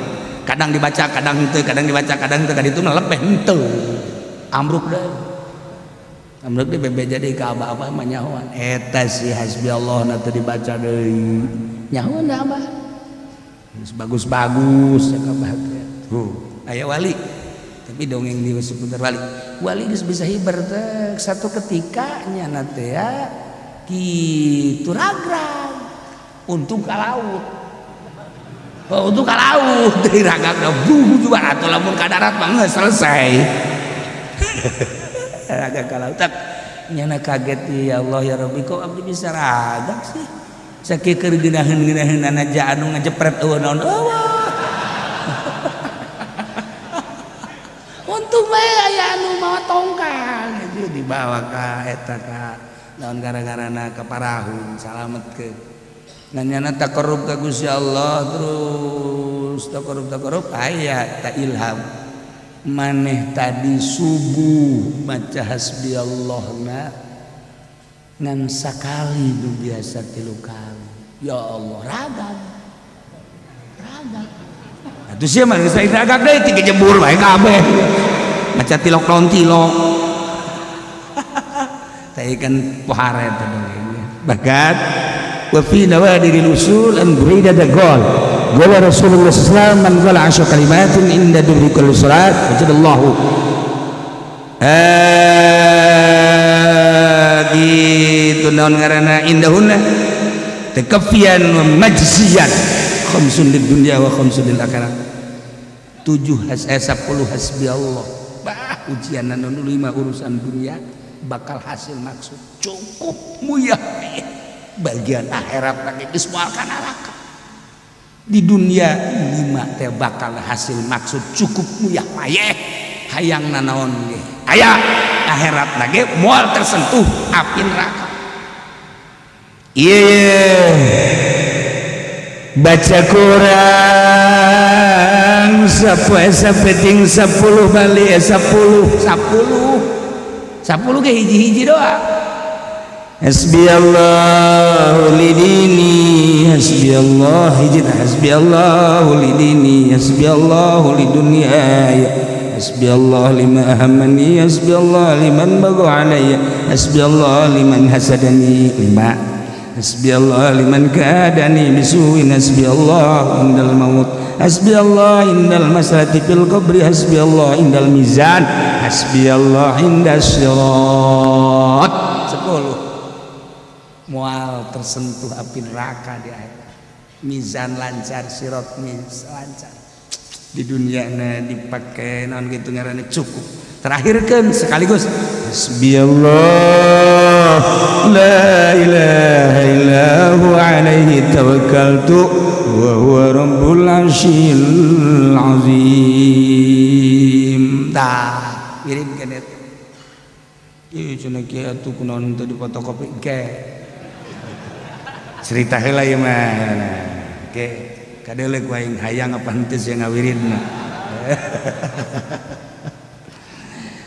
kadang dibaca, kadang henteu, kadang dibaca, kadang henteu, kadang itu mah lebeh henteu. Amruk deui. Amruk deui bebeja deui ka abah-abah mah nyahoan. Eta si hasbiyallah na teu dibaca deui. Nyahoan da abah. Geus bagus-bagus cek abah teh. Tuh, aya wali. Tapi dongeng di seputar wali. Wali geus bisa hiber teh satu ketika nya teh ya kitu ragrag. Untung ka laut. Oh, untung ka laut deui ragragna buh juga atuh lamun ka darat mah geus selesai. Ragrag ka laut. Nyana kaget ya Allah ya Rabbi kok abdi bisa ragak sih. Sakieu keur geunaheun-geunaheunana ja anu ngajepret eueuh naon eueuh. Untung bae aya anu mawa tongkang itu dibawa ka eta ka naon gara-garana ka parahu salametkeun. Ngan nyana taqarrub ka Gusti Allah terus taqarrub aya ta ilham. Maneh tadi subuh maca hasbiyallahna ngan sakali nu biasa 3 kali. Ya Allah ragam. Ragam. Atuh sia mah geus ragam deui tiga jebur bae kabeh. Maca tilok lawan tilok. Teh kan pohara eta dongengnya. Bahkan wa fi nawadiril usul an burida gol. Qala Rasulullah sallallahu alaihi wasallam man qala 10 kalimatin inda duburi kulli salat wajadallahu. Gitu naon ngaranna indahunna takafian wa majziyan khamsun lid dunya wa khamsun lil akhirah. 7 10 hasbi Allah. Bah ujian anu 5 urusan dunia bakal hasil maksud cukup muyah bagian akhirat lagi geus moal ka neraka. Di dunia 5 teh bakal hasil maksud cukup muyah payeh hayang nanaon ge aya akhirat lagi moal tersentuh api neraka. Iya baca Quran sapoe sapeting 10 bali 10 10 10 ge hiji-hiji doa. Hasbiyallahu lidini hasbiyallah hiji hasbiyallahu lidini hasbiyallahu lidunyaya hasbiyallah lima ahammani hasbiyallah liman bagha alayya hasbiyallah liman hasadani lima hasbiyallah liman kadani bisuin hasbiyallah indal maut hasbiyallah indal masalati fil qabri hasbiyallah indal mizan hasbiyallah indas sirat. 10 mual tersentuh api neraka di akhirat, mizan lancar, sirat lancar. Di dunia na dipakai naon gitu ngaranna cukup. Terakhirkan sekaligus hasbiyallah la ilaha illa huwa alaihi tawakkaltu wa huwa rabbul arsyil azim. Tah kirimkeun eta. Ieu cenah kieu atuh kunaon teu difotokopi ke. Cerita heula ieu mah. Ke kadeuleu ku aing hayang apa henteu sia ngawiridna.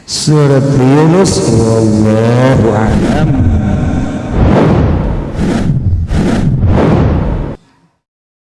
Surat Yunus wallahu a'lam.